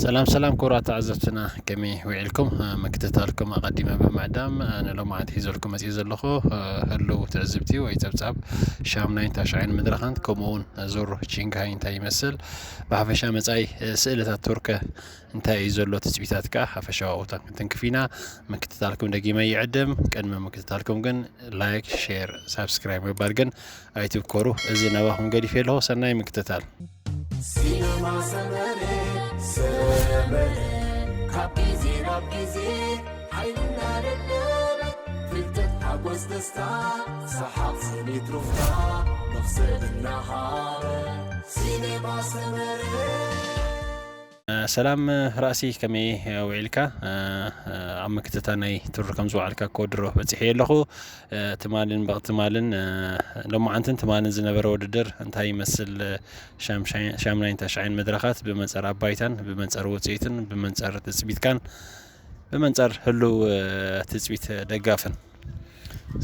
ሰላም ሰላም ክቡራት ተዓዘብትና፣ ከመይ ውዒልኩም? ምክትታልኩም ኣቐዲመ ብምዕዳም፣ ንሎማዓንቲ ሒዘልኩም መፅእ ዘለኹ ህልው ትዕዝብቲ ወይ ፀብፃብ ሻምናይን ታሽዓይን መድረኻት፣ ከምኡ እውን ዙር ቺንግሃይ እንታይ ይመስል፣ ብሓፈሻ መፃኢ ስእልታት ቱርክ እንታይ እዩ ዘሎ ትፅቢታት ከዓ ሓፈሻዊ ኣውታን ክንትንክፍ ኢና። ምክትታልኩም ደጊመ ይዕድም። ቅድሚ ምክትታልኩም ግን ላይክ፣ ሼር፣ ሳብስክራይብ ምባል ግን ኣይትብከሩ። እዚ ናባኹም ገዲፈ ኣለኹ። ሰናይ ምክትታል። ሲነማ ሰመረ ሰመረ ካብ ግዜ ናብ ግዜ ሓይልና ደለበ ፍልጠት ሓጎስ ደስታ ሰሓቕ ስኒት ሩፍታ መኽሰብ እናሃበ ሲነማ ሰመረ ሰላም ራእሲ ከመይ ውዒልካ? ኣብ ምክትታ ናይ ትሩ ከም ዝውዓልካ ከወድሮ በፂሐ ኣለኹ። ትማልን ብቕትማልን ሎማዓንትን ትማልን ዝነበረ ውድድር እንታይ ይመስል? ሻምናይን ታሽዓይን መድረኻት ብመንፀር ኣባይታን ብመንፀር ውፅኢትን ብመንፀር ትፅቢትካን ብመንፀር ህልው ትፅቢት ደጋፍን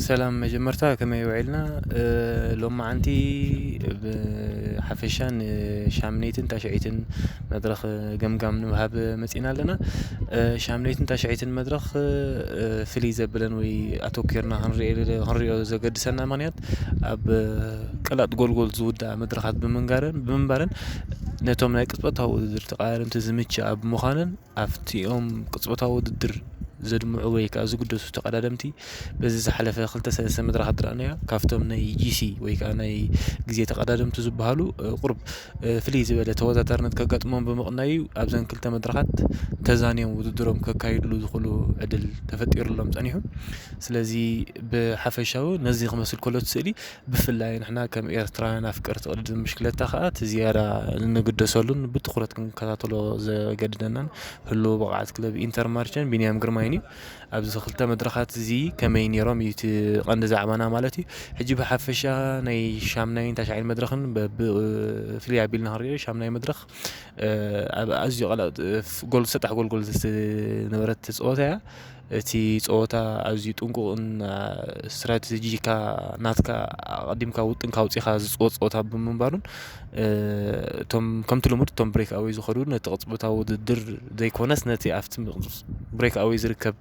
ሰላም መጀመርታ ከመይ ውዒልና? ሎማዓንቲ ብሓፈሻ ንሻምነይትን ታሽዐይትን መድረኽ ገምጋም ንምሃብ መፂና ኣለና። ሻምነይትን ታሽዐይትን መድረኽ ፍልይ ዘብለን ወይ ኣተኪርና ክንሪኦ ዘገድሰና ምኽንያት ኣብ ቀላጥ ጎልጎል ዝውዳእ መድረኻት ብምንባረን ነቶም ናይ ቅፅበታዊ ውድድር ተቃረምቲ ዝምችኣ ብምዃነን ኣብቲኦም ቅፅበታዊ ውድድር ዘድምዑ ወይ ከዓ ዝግደሱ ተቐዳደምቲ በዚ ዝሓለፈ ክልተ ሰለስተ መድረኻት ዝረኣናዮ ካብቶም ናይ ጂሲ ወይ ከዓ ናይ ግዜ ተቐዳደምቲ ዝበሃሉ ቁርብ ፍልይ ዝበለ ተወዳዳርነት ከጋጥሞም ብምቕናዩ ኣብዘን ክልተ መድረኻት ተዛንዮም ውድድሮም ከካይድሉ ዝኽእሉ ዕድል ተፈጢሩሎም ፀኒሑ። ስለዚ ብሓፈሻዊ ነዚ ክመስል ከሎ እቲ ስእሊ ብፍላይ ንሕና ከም ኤርትራውያን ኣፍቀርቲ ቅድድም ብሽክለታ ከኣ እቲ ዝያዳ እንግደሰሉን ብትኹረት ክንከታተሎ ዘገድደናን ህሉው ብቕዓት ክለብ ኢንተርማርቸን ቢንያም ግርማይን እዩ። ኣብዚ ክልተ መድረኻት እዚ ከመይ ነይሮም እዩ እቲ ቀንዲ ዛዕባና ማለት እዩ። ሕጂ ብሓፈሻ ናይ ሻምናይን ታሽዓይን መድረኽን በብፍልይ ኣቢልና ክንሪኦ ሻምናይ መድረኽ ኣብ ኣዝዩ ቀላጥፍ ጎል ሰጣሕ ጎልጎል ዝነበረት ፀወታ እያ። እቲ ፀወታ ኣዝዩ ጥንቁቕን ስትራተጂካ ናትካ ኣቐዲምካ ውጥንካ ኣውፂኻ ዝፅወት ፀወታ ብምንባሩን እቶም ከምቲ ልሙድ እቶም ብሬክ ኣወይ ዝኸዱ ነቲ ቅፅበታዊ ውድድር ዘይኮነስ ነቲ ኣብቲ ብሬክ ኣወይ ዝርከብ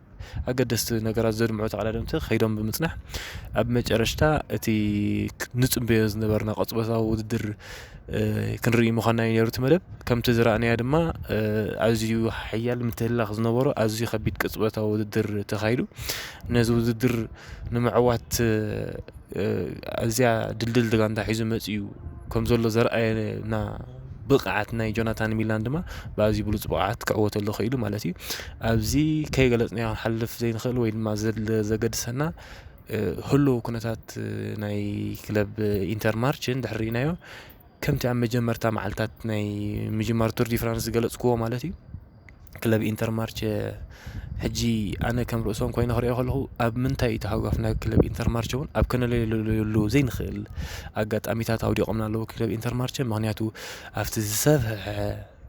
ኣገደስቲ ነገራት ዘድምዑ ተቐዳደምቲ ከይዶም ብምፅናሕ ኣብ መጨረሽታ እቲ ንፅበዮ ዝነበርና ቅፅበታዊ ውድድር ክንርኢ ምዃንና እዩ ነይሩ እቲ መደብ። ከምቲ ዝረኣናዮ ድማ ኣዝዩ ሓያል ምትህልላኽ ዝነበሮ ኣዝዩ ከቢድ ቅፅበታዊ ውድድር ተኻይዱ። ነዚ ውድድር ንምዕዋት ኣዝያ ድልድል ጋንታ ሒዙ መፂኡ ከም ዘሎ ዘርኣየና ብቕዓት ናይ ጆናታን ሚላን ድማ ብኣዝዩ ብሉፅ ብቕዓት ክዕወተሉ ክኢሉ ማለት እዩ። ኣብዚ ከይገለፅናዮ ክንሓልፍ ዘይንኽእል ወይ ድማ ዘገድሰና ህሉው ኩነታት ናይ ክለብ ኢንተርማርች እንድሕር ርኢናዮ ከምቲ ኣብ መጀመርታ መዓልታት ናይ ምጅማር ቱር ዲ ፍራንስ ዝገለፅክዎ ማለት እዩ። ክለብ ኢንተርማርች ሕጂ ኣነ ከም ርእሶም ኮይነ ክሪኦ ከለኹ ኣብ ምንታይ እዩ ተሃጓፍ ናይ ክለብ ኢንተርማርች እውን ኣብ ከነለየሉ ዘይንኽእል ኣጋጣሚታት ኣውዲቖምና ኣለዉ ክለብ ኢንተርማርች። ምክንያቱ ኣብቲ ዝሰፍሐ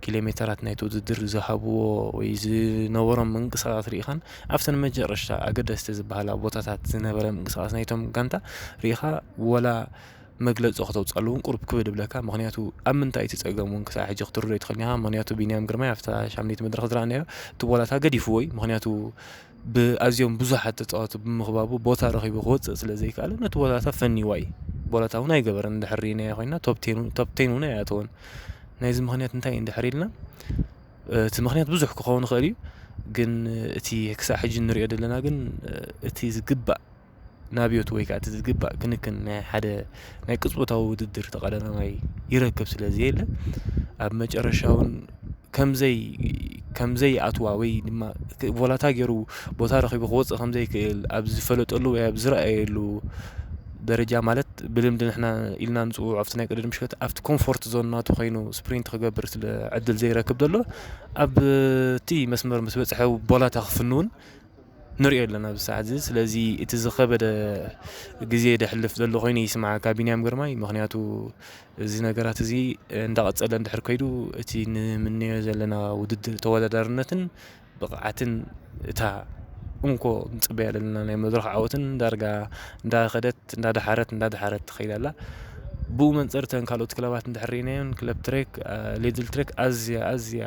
ኪሎ ሜተራት ናይቲ ውድድር ዝሃብዎ ወይ ዝነበሮም ምንቅስቃሳት ርኢኻን ኣብተን መጨረሽታ ኣገደስቲ ዝበሃላ ቦታታት ዝነበረ ምንቅስቃስ ናይቶም ጋንታ ርኢኻ ወላ መግለፂ ክተውፅኣሉ እውን ቁሩብ ክብድ ይብለካ። ምክንያቱ ኣብ ምንታይ እቲ ፀገም እውን ክሳዕ ሕጂ ክትርዶ ይትኽእል ኢኻ። ምክንያቱ ቢንያም ግርማይ ኣብታ ሻምነይቲ መድረክ ዝረኣናዮ እቲ ቦላታ ገዲፍዎ እዩ። ምክንያቱ ብኣዝዮም ብዙሓት ተፃወቱ ብምኽባቡ ቦታ ረኺቡ ክወፅእ ስለ ዘይከኣለ ነቲ ቦላታ ፈኒዋ እዩ። ቦላታ እውን ኣይገበረን። እንድሕር ርኢናዮ ኮይና ቶፕ ቴን እውን ኣይኣተወን። ናይዚ ምክንያት እንታይ እዩ እንድሕር ኢልና እቲ ምክንያት ብዙሕ ክኸውን ይኽእል እዩ። ግን እቲ ክሳዕ ሕጂ እንሪኦ ዘለና ግን እቲ ዝግባእ ናብዮት ወይ ከዓ እቲ ዝግባእ ክንክን ናይ ሓደ ናይ ቅፅበታዊ ውድድር ተቐዳዳማይ ይረክብ ስለ ዘየለ ኣብ መጨረሻ እውን ከምዘይ ከምዘይ ኣትዋ ወይ ድማ ቮላታ ገይሩ ቦታ ረኺቡ ክወፅእ ከምዘይክእል ኣብ ዝፈለጠሉ ወይ ኣብ ዝረኣየሉ ደረጃ ማለት ብልምዲ ንሕና ኢልና ንፅውዖ ኣብቲ ናይ ቅድድም ሽከት ኣብቲ ኮምፎርት ዞን ናቱ ኮይኑ ስፕሪንት ክገብር ስለ ዕድል ዘይረክብ ዘሎ ኣብቲ መስመር ምስ በፅሐ ቦላታ ክፍንውን ንሪኦ ኣለና ኣብዚ ሰዓት እዚ። ስለዚ እቲ ዝኸበደ ግዜ ደሕልፍ ዘሎ ኮይኑ ይስምዓካ ቢንያም ግርማይ። ምኽንያቱ እዚ ነገራት እዚ እንዳቐጸለ እንድሕር ከይዱ እቲ ንምንዮ ዘለና ውድድር ተወዳዳርነትን ብቕዓትን እታ እንኮ ንጽበያ ዘለና ናይ መድረኽ ዓወትን ዳርጋ እንዳኸደት እንዳደሓረት እንዳደሓረት ትኸይድ ኣላ። ብኡ መንፅር እተን ካልኦት ክለባት እንድሕር ርኢናየን፣ ክለብ ትሬክ፣ አ፣ ሊድል ትሬክ ኣዝያ፣ ኣዝያ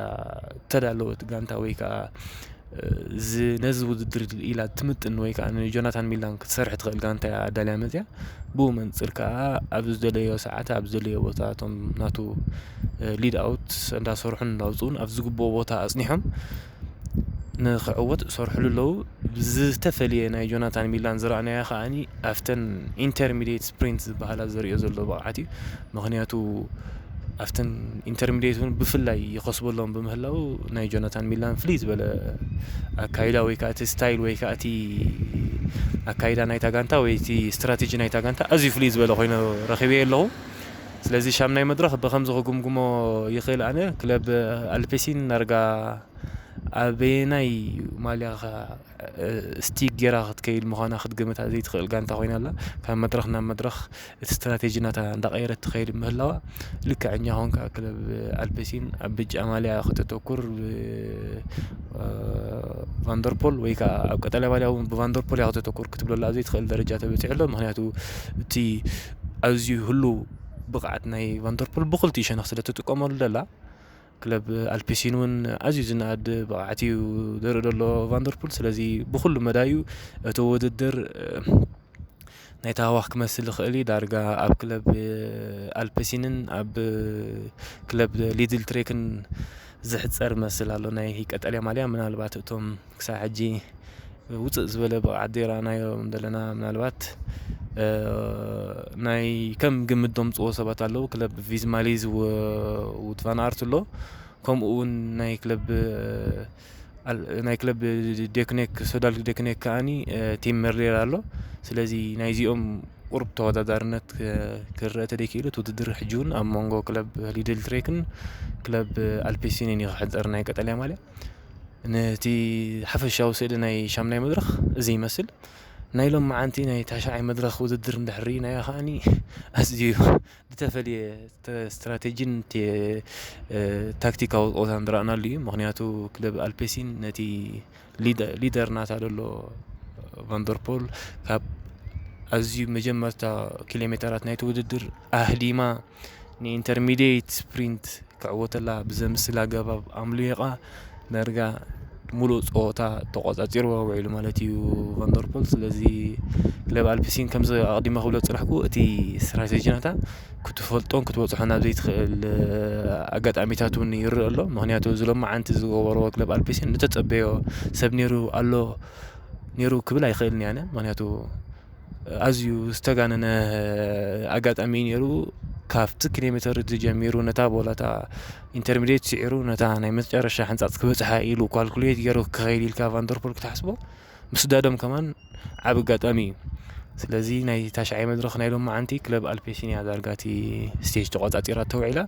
እተዳለወት ጋንታ ወይ ከዓ፣ እ፣ ዝ-፣ ነዚ ውድድር ኢላ ትምጥን ወይ ከዓ ንጆናታን ሚላን ክትሰርሕ ትኽእል ጋንታ እያ ኣዳልያ መፅያ። ብኡ መንፅር ከዓ ኣብ ዝደለዮ ሰዓት፣ ኣብ ዝደለዮ ቦታ እቶም ናቱ፣ እ፣ ሊድ ኣውት እንዳሰርሑን እንዳውፅኡን ኣብ ዝግብኦ ቦታ ኣፅኒሖም ንክዕወት ዝሰርሕሉ ኣለዉ። ዝተፈልየ ናይ ጆናታን ሚላን ዝረኣናዮ ከዓኒ ኣብተን ኢንተርሚዲየት ስፕሪንት ዝበሃላ ዘርእዮ ዘሎ ብቕዓት እዩ። ምኽንያቱ ኣብተን ኢንተርሚዲየት እውን ብፍላይ ይኸስበሎም ብምህላው ናይ ጆናታን ሚላን ፍልይ ዝበለ ኣካይዳ ወይ ከዓ እቲ ስታይል ወይ ከዓ እቲ ኣካይዳ ናይታ ጋንታ ወይ እቲ ስትራቴጂ ናይታ ጋንታ ኣዝዩ ፍልይ ዝበለ ኮይኑ ረኺበዮ ኣለኹ። ስለዚ ሻምናይ መድረኽ ብኸምዚ ክግምግሞ ይኽእል። ኣነ ክለብ ኣልፔሲን ናርጋ ኣበየናይ ማልያ ኸ-፣ እ፣ ስቲክ ጌራ ክትከይድ ምዃና ክትግምታ ዘይትኽእል ጋንታ ኮይና ኣላ። ካብ መድረኽ ናብ መድረኽ እቲ ስትራቴጂ ናታ እንዳቐየረት ትኸይድ ምህላዋ ልክዕኛ ኾንካ ክለብ ኣልፔሲን ኣብ ብጫ ማልያ ከተተኩር ብ-፣ እ፣ ቫንደርፖል ወይ ከዓ ኣብ ቀጠልያ ማልያ እውን ብቫንደርፖል እያ ከተተኩር ክትብለላ ኣብ ዘይትኽእል ደረጃ ተበፂሑ ኣሎ። ምኽንያቱ እቲ ኣዝዩ ህሉ ብቕዓት ናይ ቫንደርፖል ብኽልቲኡ ሸነኽ ስለ ትጥቀመሉ ደላ ክለብ ኣልፔሲን እውን ኣዝዩ ዝነኣድ ብቕዓት እዩ ዘርኢ ዘሎ ቫንደርፖል። ስለዚ ብኹሉ መዳዩ እቲ ውድድር፣ እ፣ ናይ ታህዋኽ ክመስል ይኽእል እዩ። ዳርጋ ኣብ ክለብ ኣልፔሲንን ኣብ ክለብ ሊድል ትሬክን ዝሕጸር መስል ኣሎ። ናይ ቀጠልያ ማልያ ምናልባት እቶም ክሳብ ሕጂ ውጽእ ዝበለ ብቕዓት ዘይረኣናዮም ዘለና ምናልባት፣ እ፣ ናይ ከም ግምት ዘምጽዎ ሰባት ኣለዉ። ክለብ ቪዝማሊዝ ወ-፣ ውድ ቫን ኣርት ኣሎ። ከምኡ እውን ናይ ክለብ፣ እ፣ ኣል-፣ ናይ ክለብ ዴክኔክ፣ ሶዳል ዴክኔክ ከዓኒ፣ እ፣ ቲም መርሌር ኣሎ። ስለዚ ናይዚኦም ቁሩብ ተወዳዳርነት ክ-፣ ክረአ ተደይክኢሉ፣ እቲ ውድድር ሕጂ እውን ኣብ መንጎ ክለብ ሊድል ትሬክን ክለብ ኣልፔሲንን እዩ ክሕጸር ናይ ቀጠልያ ማልያ። ነቲ ሓፈሻዊ ስእሊ ናይ ሻምናይ መድረኽ እዚ ይመስል። ናይ ሎም መዓንቲ ናይ ታሽዓይ መድረኽ ውድድር እንድሕር ርኢናዮ ከዓኒ ኣዝዩ ዝተፈልየ ተ-፣ ስትራቴጂን ቴ-፣ እ፣ ታክቲካዊ ጸወታን ዝረኣናሉ እዩ። ምኽንያቱ ክለብ ኣልፔሲን ነቲ ሊደ-፣ ሊደር ናታ ዘሎ ቫንደርፖል ካብ ኣዝዩ መጀመርታ ኪሎ ሜተራት ናይቲ ውድድር ኣህዲማ ንኢንተርሚዲየት ስፕሪንት ክዕወተላ ብዘምስል ኣገባብ ኣምሊቓ ዳርጋ ሙሉእ ጸወታ ተቆጻጺርዎ ውዒሉ ማለት እዩ ቫንደርፖል። ስለዚ ክለብ ኣልፕሲን ከምዚ ኣቕዲመ ክብሎ ዝጸናሕኩ እቲ ስትራቴጂ ናታ ክትፈልጦን ክትበጽሖን ኣብ ዘይትኽእል ኣጋጣሚታት እውን ይረአ ኣሎ። ምኽንያቱ እዚ ሎማዓንቲ ዝገበርዎ ክለብ ኣልፕሲን ዝተጸበዮ ሰብ ነይሩ ኣሎ ነይሩ ክብል ኣይኽእልን እየ ኣነ። ምኽንያቱ ኣዝዩ ዝተጋነነ ኣጋጣሚ እዩ ነይሩ። ካብቲ ኪሎ ሜተር ጀሚሩ ነታ ቦላታ ኢንተርሚዲየት ስዒሩ ነታ ናይ መጨረሻ ሕንጻጽ ክበጽሓ ኢሉ ኳልኩሌት ገይሩ ክኸይድ ኢልካ ቫንደርፖል ክትሓስቦ ምስዳዶም ከማን ዓቢ ኣጋጣሚ እዩ። ስለዚ ናይ ታሽዓይ መድረኽ ናይ ሎማዓንቲ ክለብ ኣልፔሲን እያ ዳርጋ እቲ ስቴጅ ተቆጻጺራ ተውዒላ።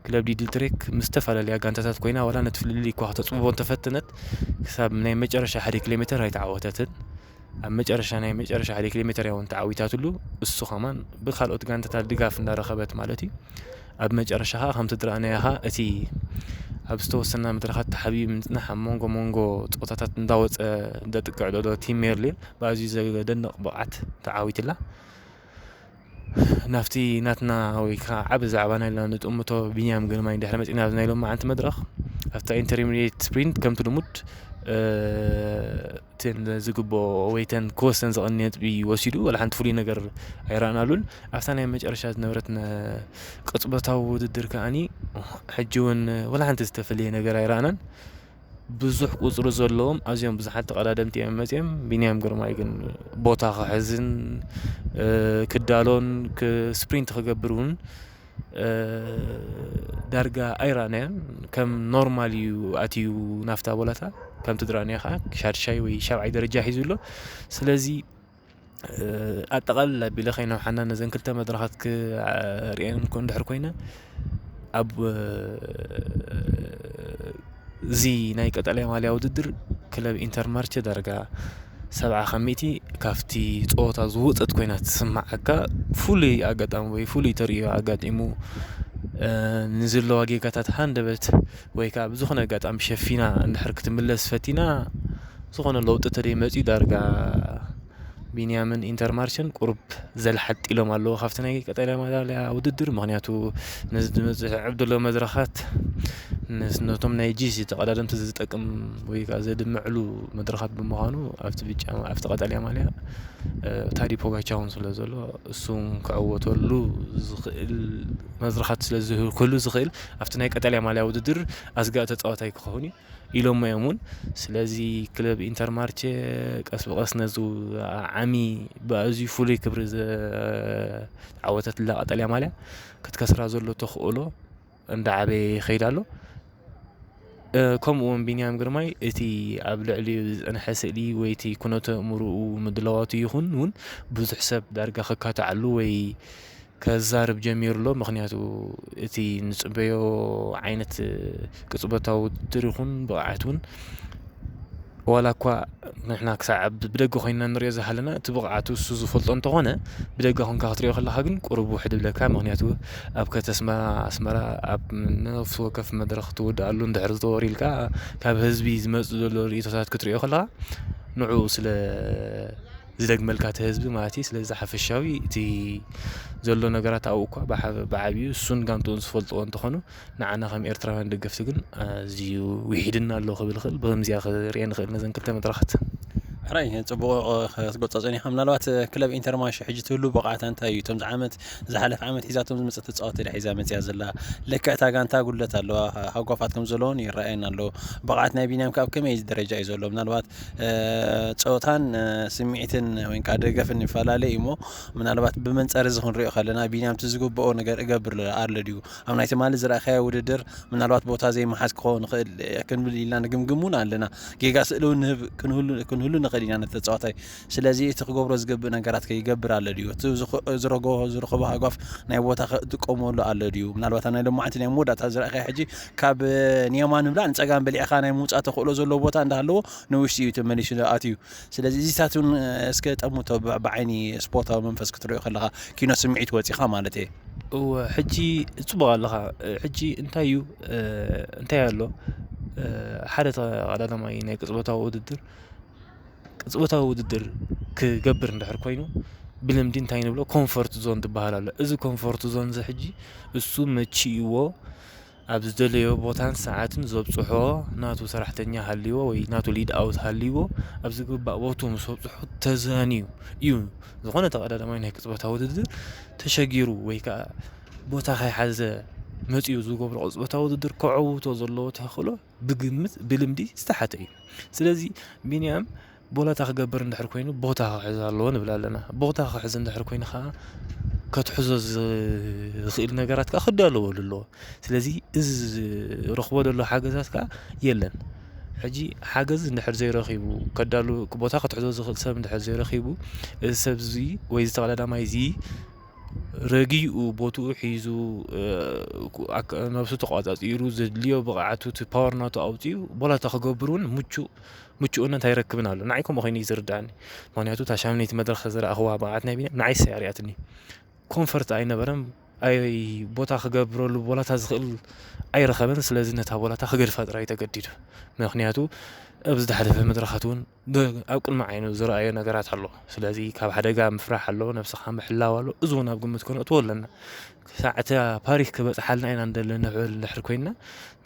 ክለብ ሊድል ትሬክ ምስ ዝተፈላለያ ጋንታታት ኮይና ዋላ ነቲ ፍልልይ እኳ ክተጽብቦ እንተፈተነት ክሳብ ናይ መጨረሻ ሓደ ኪሎ ሜተር ኣይተዓወተትን። ኣብ መጨረሻ ናይ መጨረሻ ሓደ ኪሎ ሜተር እያ እውን ተዓዊታትሉ። እሱ ከማን ብካልኦት ጋንታታት ድጋፍ እንዳረኸበት ማለት እዩ። ኣብ መጨረሻ ኸዓ ከምቲ ዝረኣናዮ ኸዓ እቲ ኣብ ዝተወሰና መድረኻት ተሓቢኡ ምጽናሕ ኣብ መንጎ መንጎ ጸወታታት እንዳወጸ ዘጥቅዕ ዘሎ ቲም ሜርሊር ብኣዝዩ ዘደንቕ ብቕዓት ተዓዊትላ። ናብቲ ናትና ወይ ከዓ ዓቢ ዛዕባና ኢልና ንጥምቶ ቢንያም ግርማይ እንድሕር መጺና ኣብዚ ናይ ሎማዓንቲ መድረኽ ኣብታ ኢንተርሚዲየት ስፕሪንት ከምቲ ልሙድ፣ እ፣ እተን ዝግብኦ ወይ እተን ክወሰን ዝቐኒ ነጥቢ ወሲዱ ዋላ ሓንቲ ፍሉይ ነገር ኣይረኣናሉን። ኣብታ ናይ መጨረሻ ዝነበረት ነ-፣ ቅጽበታዊ ውድድር ከዓኒ ሕጂ እውን ዋላ ሓንቲ ዝተፈለየ ነገር ኣይረኣናን። ብዙሕ ቁጽሪ ዘለዎም ኣዝዮም ብዙሓት ተቐዳደምቲ እዮም መጺኦም። ቢንያም ግርማይ ግን ቦታ ክሕዝን፣ እ፣ ክዳሎን ክ-፣ ስፕሪንት ክገብር እውን፣ እ፣ ዳርጋ ኣይረኣናዮን። ከም ኖርማል እዩ ኣትዩ ናፍታ ቦላታ። ከምቲ ዝረኣናዮ ከዓ ሻድሻይ ወይ ሻብዓይ ደረጃ ሒዙ ኣሎ። ስለዚ፣ እ፣ ኣጠቓልል ኣቢለ ከይነውሓና ነዘን ክልተ መድረኻት ክ-፣ ሪኤን እንኮ እንድሕር ኮይነ ኣብ፣ እ፣ እዚ ናይ ቀጠልያ ማልያ ውድድር ክለብ ኢንተርማርቸ ዳርጋ ሰብዓ ካብ ሚእቲ ካብቲ ጸወታ ዝወጸት ኮይና ትስምዓካ። ፍሉይ ኣጋጣሚ ወይ ፍሉይ ተርእዮ ኣጋጢሙ፣ እ፣ ንዝለዋ ጌጋታት ሃንደበት ወይ ከዓ ብዝኾነ ኣጋጣሚ ሸፊና እንድሕር ክትምለስ ፈቲና ዝኾነ ለውጢ ተደይመጽዩ ዳርጋ ቢንያምን ኢንተርማርቸን ቁሩብ ዘልሓጥ ኢሎም ኣለዉ ካብቲ ናይ ቀጠልያ ማዳልያ ውድድር። ምኽንያቱ ነዚ ዝመፅእ ዕብ ዘሎ መድረኻት ነቶም ናይ ጂሲ ተቐዳደምቲ ዝጠቅም ወይ ከዓ ዘድምዕሉ መድረኻት ብምዃኑ ኣብቲ ብጫ ኣብቲ ቀጠልያ ማልያ ታዲ ፖጋቻውን ስለ ዘሎ እሱን ክዕወተሉ ዝኽእል መድረኻት ስለ ዝህሉ ዝኽእል ኣብቲ ናይ ቀጠልያ ማልያ ውድድር ኣስጋእ ተፃዋታይ ክኸውን እዩ ኢሎሞ እዮም እውን። ስለዚ ክለብ ኢንተርማርቸ ቀስ ብቐስ ነዚ ዓሚ ብኣዝዩ ፍሉይ ክብሪ ዝተዓወተትላ ቀጠልያ ማልያ ክትከስራ ዘሎ ተኽእሎ እንዳዓበየ ይኸይድ ኣሎ። ከምኡ እውን ቢንያም ግርማይ እቲ ኣብ ልዕሊኡ ዝፀንሐ ስእሊ ወይ እቲ ኩነተ እምርኡ ምድላዋቱ ይኹን እውን ብዙሕ ሰብ ዳርጋ ክካትዓሉ ወይ ከዛርብ ጀሚሩ ኣሎ። ምኽንያቱ እቲ ንፅበዮ ዓይነት ቅፅበታዊ ውድድር ይኹን ብቕዓት እውን ዋላ እኳ ንሕና ክሳዕ ብደገ ኮይና ንሪኦ ዝሃለና እቲ ብቕዓቱ እሱ ዝፈልጦ እንተኾነ ብደገ ኮንካ ክትሪኦ ከለካ ግን ቁሩብ ውሕድ ይብለካ። ምኽንያቱ ኣብ ከተስማ ኣስመራ ኣብ ነፍሲ ወከፍ መድረኽ ትወድኣሉ እንድሕር ዝተወር ኢልካ ካብ ህዝቢ ዝመፅእ ዘሎ ርእቶታት ክትሪኦ ከለካ ንዕኡ ስለ ዝደግመልካ እቲ ህዝቢ ማለት እዩ። ስለዚ ሓፈሻዊ እቲ ዘሎ ነገራት ኣብኡ እኳ ብዓቢኡ እሱን ጋንትኡን ዝፈልጥዎ እንተኾኑ ንዓና ከም ኤርትራውያን ደገፍቲ ግን ኣዝዩ ውሒድና ኣሎ ክብል ይኽእል። ብከምዚኣ ክሪኤ ንኽእል ነዘን ክልተ መድረኻት። ሕራይ ፅቡቕ ክትገልፆ ፀኒኻ። ምናልባት ክለብ ኢንተርማሽ ሕጂ ትህሉ ብቕዓታ እንታይ እዩ? እቶም ዝዓመት ዝሓለፈ ዓመት ሒዛቶም ዝመፀት ተፃወቲ ዳ ሒዛ መፅያ ዘላ ልክዕታ ጋንታ ጉድለት ኣለዋ። ሃጓፋት ከም ዘለውን ይረኣየና ኣሎ። ብቕዓት ናይ ቢንያም ካብ ከመይ ደረጃ እዩ ዘሎ? ምናልባት ፀወታን ስምዒትን ወይ ከዓ ደገፍን ይፈላለ እዩ እሞ ምናልባት ብመንፀር እዚ ክንሪኦ ከለና ቢንያም እቲ ዝግብኦ ነገር እገብር ኣሎ ድዩ? ኣብ ናይ ትማሊ ዝረኣኻዮ ውድድር ምናልባት ቦታ ዘይመሓዝ ክኸውን ይኽእል ክንብል ኢልና ንግምግም እውን ኣለና። ጌጋ ስእሊ እውን ንህብ ክንህሉ ክንህሉ ንኽእል ኢና ነቲ ተፃዋታይ። ስለዚ እቲ ክገብሮ ዝገብእ ነገራት ከይገብር ኣሎ ድዩ? እቲ ዝኽ- ዝረጎ ዝረኸቦ ሃጓፍ ናይ ቦታ ክጥቀመሉ ኣሎ ድዩ? ምናልባት ኣብ ናይ ሎማዕንቲ ናይ መወዳእታ ዝረኣኻዮ ሕጂ ካብ ንየማን ምብላዕ ንፀጋም በሊዕኻ ናይ ምውፃእ ተኽእሎ ዘለዎ ቦታ እንዳሃለዎ ንውሽጢ እዩ ተመሊሱ ኣትዩ። ስለዚ እዚታት እውን እስከ ጠምቶ ብ- ብዓይኒ ስፖርታዊ መንፈስ ክትሪኦ ከለኻ ኪኖ ስምዒት ወፂኻ ማለት እየ። እወ ሕጂ ፅቡቕ ኣለኻ። ሕጂ እንታይ እዩ እንታይ ኣሎ ሓደ ተቐዳዳማይ ናይ ቅፅበታዊ ውድድር ቅፅበታዊ ውድድር ክገብር እንድሕር ኮይኑ ብልምዲ እንታይ ንብሎ ኮንፈርት ዞን ትበሃል ኣሎ። እዚ ኮንፈርት ዞን እዚ ሕጂ እሱ መቺእዎ ኣብ ዝደለዮ ቦታን ሰዓትን ዘብፅሖ ናቱ ሰራሕተኛ ሃልይዎ ወይ ናቱ ሊድ ኣውት ሃልይዎ ኣብ ዝግባእ ቦቱ ምስ ኣብፅሖ ተዛንዩ እዩ ዝኾነ ተቐዳዳማይ ናይ ቅፅበታዊ ውድድር ተሸጊሩ ወይ ከዓ ቦታ ከይሓዘ መፂኡ ዝገብሮ ቅፅበታዊ ውድድር ከዐውቶ ዘለዎ ተኽእሎ ብግምት ብልምዲ ዝተሓተ እዩ። ስለዚ ቢንያም ቦላታ ክገብር እንድሕር ኮይኑ ቦታ ክሕዝ ኣለዎ ንብል ኣለና። ቦታ ክሕዝ እንድሕር ኮይኑ ከዓ ከትሕዞ ዝኽእል ነገራት ከዓ ክዳለወሉ ኣለዎ። ስለዚ እዚ ዝረኽቦ ዘሎ ሓገዛት ከዓ የለን። ሕጂ ሓገዝ እንድሕር ዘይረኺቡ ከዳሉ ቦታ ክትሕዞ ዝኽእል ሰብ እንድሕር ዘይረኺቡ እዚ ሰብ እዚ ወይ እዚ ተቐዳዳማይ እዚ ረጊኡ ቦትኡ ሒዙ ነብሱ ተቋፃፂሩ ዘድልዮ ብቕዓቱ እቲ ፓወር ናቱ ኣውፂኡ ቦላታ ክገብር እውን ምቹእ ምቹእነት ኣይረክብን ኣሎ። ንዓይ ከምኡ ኮይኑ እዩ ዝርዳእኒ። ምክንያቱ እታ ሻምነይቲ መድረክ ዝረኣኽዋ ብቕዓት ናይ ቢንያም ንዓይ ሰያ ሪኣትኒ። ኮንፈርት ኣይነበረን። ኣይ ቦታ ክገብረሉ ቦላታ ዝኽእል ኣይረኸበን። ስለዚ ነታ ቦላታ ክገድፋ ጥራይ ተገዲዱ። ምክንያቱ ኣብ ዝሓለፈ መድረኻት እውን ኣብ ቅድሚ ዓይኑ ዝረኣዮ ነገራት ኣሎ። ስለዚ ካብ ሓደጋ ምፍራሕ ኣሎ፣ ነብስኻ ምሕላው ኣሎ። እዚ እውን ኣብ ግምት ከነእትዎ ኣለና። ክሳዕ እታ ፓሪስ ክበፅሓልና ኢና እንደለ ንብል እንድሕር ኮይንና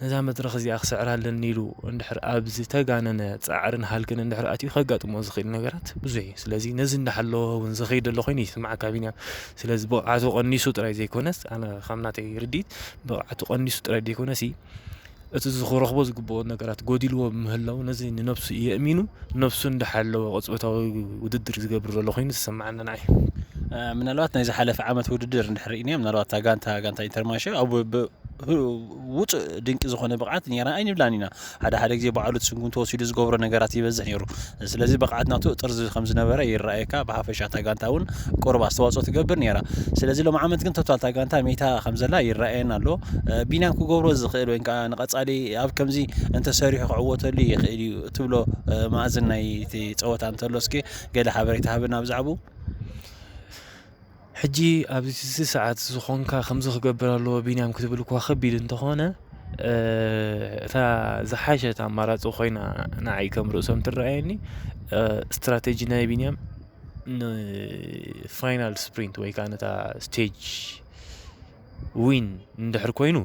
ነዛ መድረኽ እዚኣ ክስዕራ ኣለኒ ኢሉ እንድሕር ኣብ ዝተጋነነ ፃዕርን ሃልክን እንድሕር ኣትዩ ከጋጥሞ ዝኽእል ነገራት ብዙሕ እዩ። ስለዚ ነዚ እንዳሓለወ እውን ዝኸይድ ዘሎ ኮይኑ ይስምዓካ ቢንያም። ስለዚ ብቕዓቱ ቀኒሱ ጥራይ ዘይኮነስ ኣነ ካብ ናተይ ርድኢት ብቕዓቱ ቀኒሱ ጥራይ ዘይኮነሲ እቲ ዝረኽቦ ዝግብኦ ነገራት ጎዲልዎ ብምህላው ነዚ ንነብሱ የእሚኑ ነብሱ እንዳሓለወ ቅፅበታዊ ውድድር ዝገብር ዘሎ ኮይኑ ዝስምዓኒ ንዓይ። ምናልባት ናይ ዝሓለፈ ዓመት ውድድር እንድሕር ርኢናዮ ምናልባት እታ ጋንታ ጋንታ ኢንተርማሸ ኣብ ውፁእ ድንቂ ዝኾነ ብቕዓት ነይራ ኣይንብላን ኢና። ሓደ ሓደ ግዜ ባዕሉ እቲ ስጉምቲ ወሲዱ ዝገብሮ ነገራት ይበዝሕ ነይሩ። ስለዚ ብቕዓት ናቱ ጥርዚ ከም ዝነበረ ይረኣየካ። ብሓፈሻ እታ ጋንታ እውን ቁሩብ ኣስተዋፅኦ ትገብር ነይራ። ስለዚ ሎም ዓመት ግን ቶታል እታ ጋንታ ሜታ ከም ዘላ ይረኣየና ኣሎ። ቢንያም ክገብሮ ዝኽእል ወይ ከዓ ንቐፃሊ ኣብ ከምዚ እንተሰሪሑ ክዕወተሉ ይኽእል እዩ ትብሎ መኣዝን ናይ እቲ ፀወታ እንተሎ እስኪ ገለ ሓበሬታ ሃበና ብዛዕባኡ። ሕጂ ኣብዚ ሰዓት ዝኾንካ ከምዚ ክገብር ኣለዎ ቢንያም ክትብል እኳ ከቢድ እንተኾነ እታ ዝሓሸት ኣማራፂ ኮይና ንዓይ ከም ርእሶም ትረኣየኒ ስትራቴጂ ናይ ቢንያም ንፋይናል ስፕሪንት ወይ ከዓ ነታ ስቴጅ ዊን እንድሕር ኮይኑ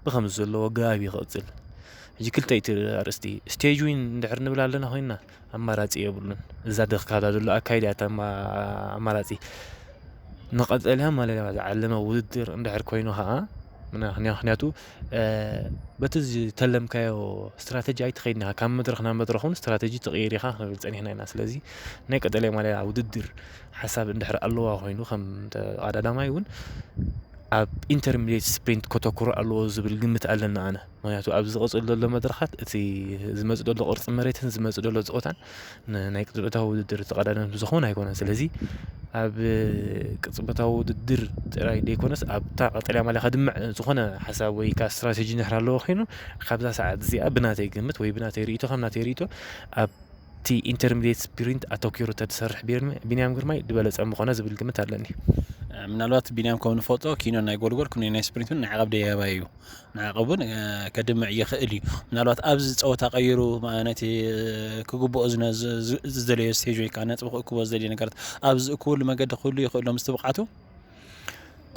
ብከምዚ ዘለዎ ኣገባብ እዩ ክቕፅል። ሕጂ ክልተ እቲ ኣርእስቲ ስቴጅ ዊን እንድሕር ንብል ኣለና ኮይንና ኣማራፂ የብሉን። እዛ ደክካዳ ዘሎ ኣካይዳ እያ እታ ኣማ- ኣማራፂ። ንቐፀልያ ማለት ዝዓለመ ውድድር እንድሕር ኮይኑ ከዓ ምክንያቱ በቲ ዝተለምካዮ ስትራተጂ ኣይትኸይድን ኢኻ። ካብ መድረኽ ናብ መድረኽ እውን ስትራተጂ ትቕይር ኢኻ ክንብል ፀኒሕና ኢና። ስለዚ ናይ ቀጠልያ ማልያ ውድድር ሓሳብ እንድሕር ኣለዋ ኮይኑ ከም ተቐዳዳማይ እውን ኣብ ኢንተርሚዲየት ስፕሪንት ከተኩሩ ኣለዎ ዝብል ግምት ኣለና ኣነ። ምክንያቱ ኣብ ዝቐፅል ዘሎ መድረኻት እቲ ዝመፅእ ዘሎ ቅርፂ መሬትን ዝመፅእ ዘሎ ፀወታን ናይ ቅፅበታዊ ውድድር ተቐዳደምቲ ዝኾን ኣይኮነን። ስለዚ ኣብ ቅፅበታዊ ውድድር ጥራይ ዘይኮነስ ኣብታ ቀጠልያ ማልያ ከድምዕ ዝኾነ ሓሳብ ወይ ከዓ ስትራቴጂ እንድሕር ኣለዎ ኮይኑ ካብዛ ሰዓት እዚኣ ብናተይ ግምት ወይ ብናተይ ርእይቶ ከም ናተይ ርእይቶ ኣብቲ ኢንተርሚዲየት ስፕሪንት ኣተኪሩ ተዝሰርሕ ቢንያም ግርማይ ዝበለፀ ምኾነ ዝብል ግምት ኣለኒ። ምናልባት ቢንያም ከም ንፈልጦ ኪኖ ናይ ጎልጎል ኩኖ ናይ ስፕሪንት እውን ናይ ዓቐብ ደያባይ እዩ። ንዓቐብ እውን ከድምዕ ይኽእል እዩ። ምናልባት ኣብዚ ፀወታ ቀይሩ ነቲ ክግብኦ ዝደለዮ ስቴጅ ወይ ከዓ ነጥቢ ክእክቦ ዝደልዮ ነገራት ኣብ ዝእክበሉ መገዲ ክህሉ ይኽእል ዶ ምስቲ ብቕዓቱ?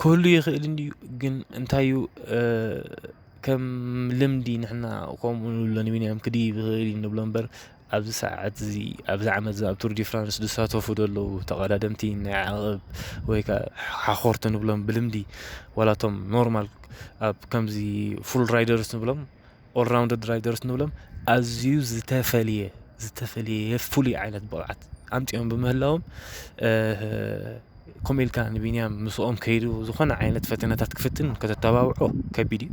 ክህሉ ይኽእል እንድዩ፣ ግን እንታይ እዩ ከም ልምዲ ንሕና ከምኡ ንብሎ ንቢንያም ክድይብ ይኽእል እዩ ንብሎ እምበር ኣብዚ ሰዓት እዚ ኣብዚ ዓመት እዚ ኣብ ቱር ዲ ፍራንስ ዝሳተፉ ዘለዉ ተቐዳደምቲ ናይ ዓቐብ ወይ ከዓ ሓኾርቲ ንብሎም ብልምዲ ዋላቶም ኖርማል ኣብ ከምዚ ፉል ራይደርስ ንብሎም ኦልራውንደድ ራይደርስ ንብሎም ኣዝዩ ዝተፈልየ ዝተፈልየ ፍሉይ ዓይነት ብቕዓት ኣምፂኦም ብምህላዎም ከምኡ ኢልካ ንቢንያም ምስኦም ከይዱ ዝኾነ ዓይነት ፈተነታት ክፍትን ከተተባብዖ ከቢድ እዩ።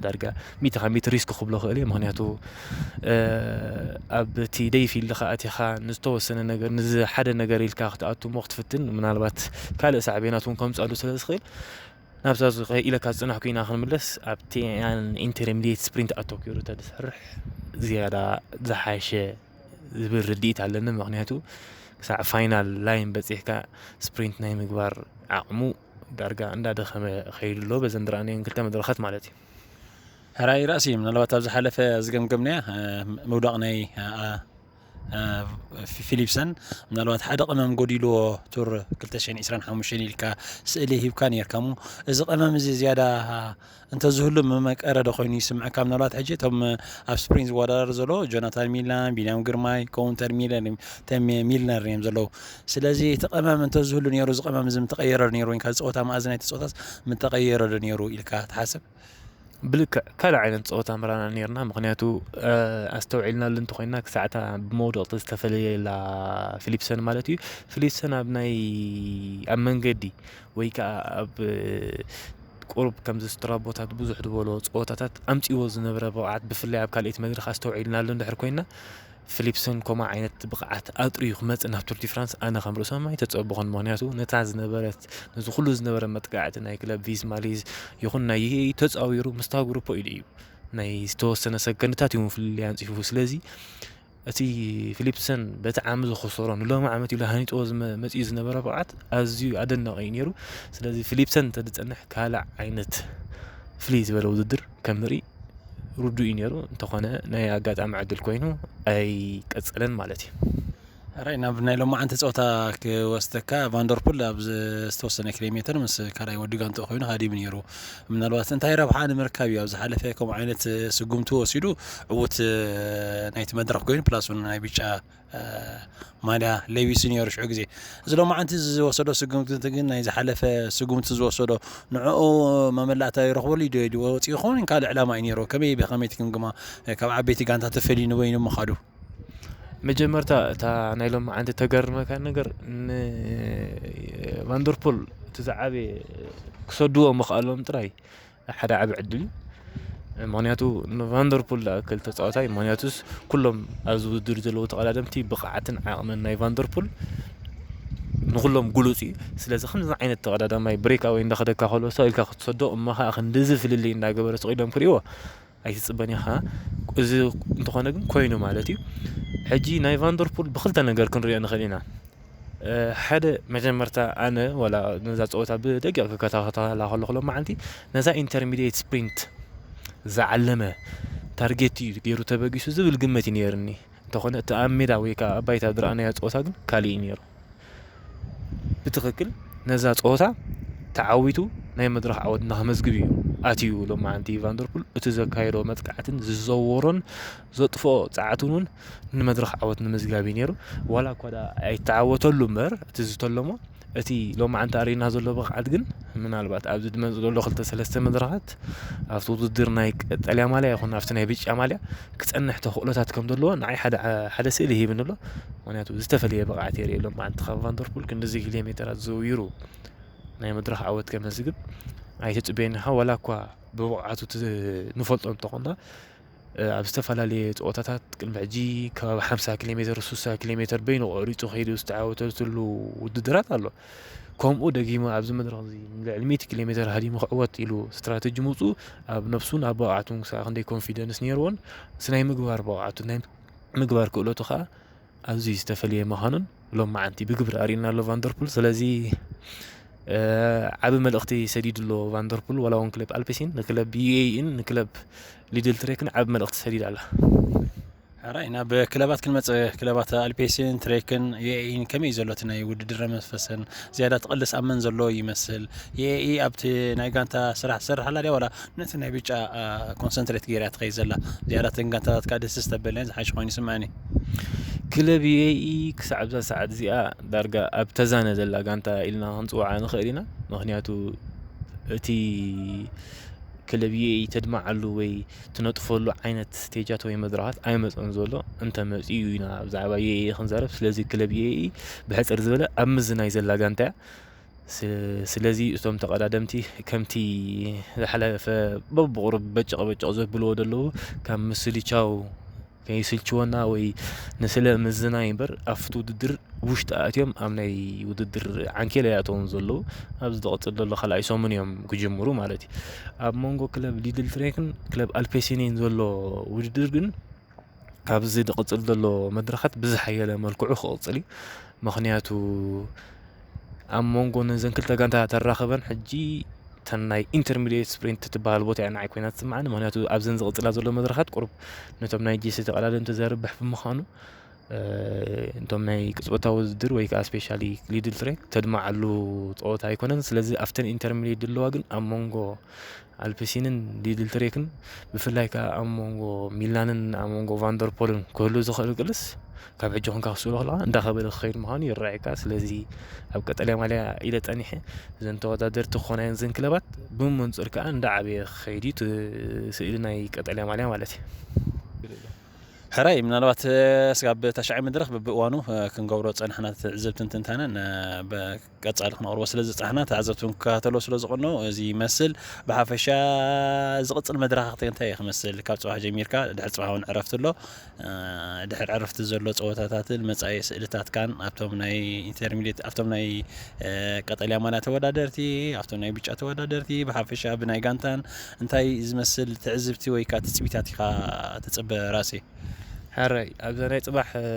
ዳርጋ ሚእቲ ካብ ሚእቲ ሪስክ ክብሎ ክእል እዩ። ምክንያቱ ኣብቲ ደይ ፊልድካ ኣቲኻ ንዝተወሰነ ነገር ንዚ ሓደ ነገር ኢልካ ክትኣቱ እሞ ክትፍትን ምናልባት ካልእ ሳዕቤናት እውን ከምፅኣሉ ስለ ዝኽእል ናብዛ ኢለካ ዝፅናሕኩ ኢና ክንምለስ ኣብቲ ኢንተርሚዲየት ስፕሪንት ኣተኪሩ ተዝሰርሕ ዝያዳ ዝሓሸ ዝብል ርድኢት ኣለኒ። ምክንያቱ ክሳዕ ፋይናል ላይን በፂሕካ ስፕሪንት ናይ ምግባር ዓቕሙ ዳርጋ እንዳደኸመ ከይዱ ኣሎ በዘን ዝረኣናየን ክልተ መድረኻት ማለት እዩ። ሕራይ ራእሲ ምናልባት ኣብ ዝሓለፈ ዝገምገምናያ ምውዳቕ ናይ ፊሊፕሰን ምናልባት ሓደ ቅመም ጎዲልዎ ቱር ክልተ ሽሕን ዕስራን ሓሙሽተን ኢልካ ስእሊ ሂብካ ነርካ እሞ እዚ ቅመም እዚ ዝያዳ እንተዝህሉ መመቀረ ዶ ኮይኑ ይስምዐካ? ምናልባት ሕጂ እቶም ኣብ ስፕሪንት ዝወዳደሩ ዘለዉ ጆናታን ሚላን፣ ቢንያም ግርማይ፣ ኮውንተር ሚለር፣ ሚልነር እዮም ዘለዉ። ስለዚ እቲ ቅመም እንተዝህሉ ነይሩ እዚ ቅመም እዚ ምተቀየረ ዶ ነይሩ ወይ ካብ ፀወታ መኣዝናይ እቲ ፀወታስ ምተቀየረ ዶ ነይሩ ኢልካ ትሓስብ? ብልክዕ ካልእ ዓይነት ፀወታ ምራና ነርና ምክንያቱ ኣስተውዒልናሉ እንተኮይንና ክሳዕታ ብመውደቕቲ ዝተፈለየላ ፊሊፕሰን ማለት እዩ። ፊሊፕሰን ኣብ ናይ ኣብ መንገዲ ወይ ከዓ ኣብ ቁሩብ ከምዚ ስትራቦታት ብዙሕ ዝበሎ ፀወታታት ኣምፅዎ ዝነበረ ብቕዓት ብፍላይ ኣብ ካልኣይቲ መድረኽ ኣስተውዒልናሉ እንድሕር ኮይንና ፊሊፕሰን ኮማ ዓይነት ብቕዓት ኣጥርዩ ክመፅእ ናብ ቱር ዲ ፍራንስ ኣነ ከም ርእሶም ኣይተፀበኹን። ምክንያቱ ነታ ዝነበረት ነዚ ኩሉ ዝነበረ መጥቃዕቲ ናይ ክለብ ቪዝ ማሊዝ ይኹን ናይ ተፃዊሩ ምስታ ግሩፖ ኢሉ እዩ ናይ ዝተወሰነ ሰከንድታት እዩ ፍልልይ ኣንፂፉ። ስለዚ እቲ ፊሊፕሰን በቲ ዓሚ ዝኸሰሮ ንሎሚ ዓመት ኢሉ ሃኒጥዎ መፅኡ ዝነበረ ብቕዓት ኣዝዩ ኣደናቂ እዩ ነይሩ። ስለዚ ፊሊፕሰን እንተዝፀንሕ ካልእ ዓይነት ፍልይ ዝበለ ውድድር ከም ንርኢ ርዱእ እዩ ነይሩ። እንተኾነ ናይ ኣጋጣሚ ዕድል ኮይኑ ኣይቀፀለን ማለት እዩ። ራይ ናብ ናይ ሎማዓንቲ ፀወታ ክወስደካ ቫንደርፑል ኣብ ዝተወሰነ ኪሎ ሜትር ምስ ካልኣይ ወዲ ጋንትኡ ኮይኑ ሃዲሙ ነይሩ። ምናልባት እንታይ ረብሓ ንምርካብ እዩ ኣብ ዝሓለፈ ከምኡ ዓይነት ስጉምቲ ወሲዱ ዕዉት ናይቲ መድረኽ ኮይኑ ፕላስ እውን ናይ ብጫ ማልያ ለቢሱ ነይሩ ሽዑ ግዜ። እዚ ሎማዓንቲ ዝወሰዶ ስጉምቲ ግን ናይ ዝሓለፈ ስጉምቲ ዝወሰዶ ንዕኡ መመላእታ ይረኽበሉ እዩ ዶ ኢሉ ወፂኡ ይኸውን ካልእ ዕላማ እዩ ነይሩ? ከመይ ብኸመይ ትግምግማ? ካብ ዓበይቲ ጋንታ ተፈልዩ ንበይኑ ምኻዱ መጀመርታ እታ ናይ ሎማዓንቲ ተገርመካ ነገር ንቫንደርፖል እቲ ዝዓበየ ክሰድዎ ምኽኣሎም ጥራይ ሓደ ዓቢ ዕድል እዩ። ምክንያቱ ንቫንደርፑል ዝኣክል ተፃዋታይ ምክንያቱስ ኩሎም ኣብዚ ውድድር ዘለዉ ተቐዳደምቲ ብቕዓትን ዓቕምን ናይ ቫንደርፑል ንኩሎም ግሉፅ እዩ። ስለዚ ከምዚ ዓይነት ተቐዳዳማይ ብሬክ ኣወይ እንዳኸደካ ከሎ ሰው ኢልካ ክትሰዶ እሞ ከዓ ክንድዚ ፍልልይ እንዳገበረ ስቕ ኢሎም ክርእይዎ ኣይትፅበን ኢኻ። እዚ እንተኾነ ግን ኮይኑ ማለት እዩ። ሕጂ ናይ ቫንደርፑል ብክልተ ነገር ክንሪኦ ንኽእል ኢና። ሓደ መጀመርታ ኣነ ወላ ነዛ ፀወታ ብደቂቕ ክከታተላ ከለኹ ሎማዓንቲ ነዛ ኢንተርሚዲየት ስፕሪንት ዝዓለመ ታርጌት እዩ ገይሩ ተበጊሱ ዝብል ግመት እዩ ነይርኒ። እንተኾነ እቲ ኣብ ሜዳ ወይ ከዓ ኣብ ባይታ ዝረኣናዮ ፀወታ ግን ካሊእ እዩ ነይሩ። ብትኽክል ነዛ ፀወታ ተዓዊቱ ናይ መድረኽ ዓወት ንኸመዝግብ እዩ ኣትዩ። ሎማዓንቲ ቫንደርፑል እቲ ዘካየዶ መጥቃዕትን ዝዘወሮን ዘጥፍኦ ፃዕትን እውን ንመድረኽ ዓወት ንምዝጋብ እዩ ነይሩ። ዋላ እኳ ደኣ ኣይተዓወተሉ እምበር እቲ ዝተለሞ፣ እቲ ሎማዓንቲ ኣሪና ዘሎ ብቕዓት ግን ምናልባት ኣብዚ ድመፅ ዘሎ ክልተ ሰለስተ መድረኻት ኣብቲ ውድድር ናይ ቀጠልያ ማልያ ይኹን ኣብቲ ናይ ብጫ ማልያ ክፀንሕ ተኽእሎታት ከም ዘለዎ ንዓይ ሓደ ሓደ ስእሊ ሂብኒ ኣሎ። ምክንያቱ ዝተፈለየ ብቕዓት የርኢ ሎማዓንቲ ካብ ቫንደርፑል ክንድዚ ኪሎ ሜተራት ዘውይሩ ናይ መድረኽ ዓወት ከመዝግብ ኣይትፅበየን ኢኻ። ዋላ እኳ ብብቕዓቱ ት- ንፈልጦ እንተኾና፣ ኣብ ዝተፈላለየ ፀወታታት ቅድሚ ሕጂ ከባቢ ሓምሳ ኪሎ ሜተር፣ ስሳ ኪሎ ሜተር በይኑ ቆሪፁ ከይዱ ዝተዓወተሉ ውድድራት ኣሎ። ከምኡ ደጊሙ ኣብዚ መድረኽ እዚ ንልዕሊ ሚእቲ ኪሎ ሜተር ሃዲሙ ክዕወት ኢሉ ስትራተጂ ምውፅኡ ኣብ ነብሱን ኣብ ብቕዓቱን ክሳዕ ክንደይ ኮንፊደንስ ነይርዎን፣ እቲ ናይ ምግባር ብቕዓቱ፣ ናይ ምግባር ክእለቱ ከዓ ኣዝዩ ዝተፈለየ ምዃኑን ሎማዓንቲ ብግብሪ ኣርእዩና ኣሎ ቫንደርፑል። ስለዚ፣ እ፣ ዓቢ መልእኽቲ ሰዲዱ ኣሎ ቫንደርፑል፣ ዋላ እውን ክለብ ኣልፔሲን ንክለብ ዩ ኤ ኢን ንክለብ ሊድል ትሬክን ዓቢ መልእኽቲ ሰዲዳ ኣላ። ሕራይ፣ ናብ ክለባት ክንመጽእ፣ ክለባት ኣልፔሲን ትሬክን ዩ ኤ ኢን ከመይ እዩ ዘሎ እቲ ናይ ውድድር መንፈሰን? ዝያዳ ትቕልስ ኣብ መን ዘሎ ይመስል? ዩ ኤ ኢ ኣብቲ ናይ ጋንታ ስራሕ ትሰርሕ ኣላ ድያ ዋላ ነቲ ናይ ብጫ፣ አ፣ ኮንሰንትሬት ገይራ ትኸይድ ዘላ? ዝያዳ እተን ጋንታታት ከኣ ደስ ዝተበለን ዝሓሸ ኮይኑ ይስምዓኒ። ክለብ ዩ ኤ ኢ ክሳዕ ኣብዛ ሰዓት እዚኣ ዳርጋ ኣብ ተዛነ ዘላ ጋንታ ኢልና ክንጽውዓ ንኽእል ኢና። ምኽንያቱ እቲ ክለብ ዩ ኤ ኢ ተድምዓሉ ወይ ትነጥፈሉ ዓይነት ስቴጃት ወይ መድረኻት ኣይመጽኦን ዘሎ። እንተ መጺኡ ኢና ብዛዕባ ዩ ኤ ኢ ክንዛረብ። ስለዚ ክለብ ዩ ኤ ኢ ብሕጽር ዝበለ ኣብ ምዝናይ ዘላ ጋንታ እያ። ስ-፣ ስለዚ እቶም ተቐዳደምቲ ከምቲ ዝሓለፈ በብቑሩብ በጨቕ በጨቕ ዘብልዎ ዘለዉ ካብ ምስልቻው ከይስልችወና ወይ ንስለ ምዝናይ እምበር ኣብቲ ውድድር ውሽጢ ኣትዮም ኣብ ናይ ውድድር ዓንኬል ኣይኣተውን ዘለዉ። ኣብዚ ዝቕጽል ዘሎ ካልኣይ ሰሙን እዮም ክጅምሩ ማለት እዩ። ኣብ መንጎ ክለብ ሊድል ትሬክን ክለብ ኣልፔሲኒን ዘሎ ውድድር ግን ኣብዚ ዝቕጽል ዘሎ መድረኻት ብዝሓየለ መልክዑ ክቕጽል እዩ። ምኽንያቱ ኣብ መንጎ ነዘን ክልተ ጋንታ ተራኽበን ሕጂ እተን ናይ ኢንተርሚዲየት ስፕሪንት ትበሃል ቦታ እያ ንዓይ ኮይና ትስምዓኒ። ምኽንያቱ ኣብዘን ዝቕጽላ ዘሎ መድረኻት ቁሩብ ነቶም ናይ ጄሲ ተቐዳደምቲ ዘርብሕ ብምዃኑ፣ እ፣ እቶም ናይ ቅጽበታዊ ውድድር ወይ ከዓ ስፔሻሊ ሊድል ትሬክ ተድምዓሉ ጸወታ ኣይኮነን። ስለዚ ኣብተን ኢንተርሚዲየት ዘለዋ ግን ኣብ መንጎ ኣልፕሲንን ሊድል ትሬክን ብፍላይ ከዓ ኣብ መንጎ ሚላንን ኣብ መንጎ ቫንደርፖልን ክህሉ ዝኽእል ቅልስ ካብ ሕጂ ኮንካ ክስእሎ ከለኻ እንዳኸበደ ክኸይድ ምዃኑ ይረኣየካ። ስለዚ ኣብ ቀጠልያ ማልያ ኢለ ጸኒሐ እዘን ተወዳደርቲ ክኾና እየን እዘን ክለባት ብመንጽር ከዓ እንዳዓበየ ክኸይድ እዩ እቲ ስእሊ ናይ ቀጠልያ ማልያ ማለት እዩ። ሕራይ፣ ምናልባት፣ እ፣ ስጋብ ታሽዓይ መድረኽ በብእዋኑ፣ እ፣ ክንገብሮ ጸናሕና ትዕዝብትን ትንታነን፣ እ፣ ብ-፣ ቀጻሊ ክነቕርቦ ስለ ዝጸናሕና፣ ተዓዘብቲ እውን ክከታተልዎ ስለ ዝቐነው፣ እዚ ይመስል። ብሓፈሻ ዝቕጽል መድረኻት እንታይ እዩ ክመስል? ካብ ጽባሕ ጀሚርካ፣ ድሕሪ ጽባሕ እውን ዕረፍቲ ኣሎ። እ፣ ድሕሪ ዕረፍቲ ዘሎ ጸወታታትን መጻኢ ስእልታትካን ኣብቶም ናይ ኢንተርሚዲየት፣ ኣብቶም ናይ፣ እ፣ ቀጠልያ ማልያ ተወዳደርቲ፣ ኣብቶም ናይ ብጫ ተወዳደርቲ፣ ብሓፈሻ ብናይ ጋንታን እንታይ ዝመስል ትዕዝብቲ ወይ ከኣ ትጽቢታት ኢኻ ትጽበ ራእሲ? ሕራይ፣ ኣብዛ ናይ ጽባሕ፣ እ፣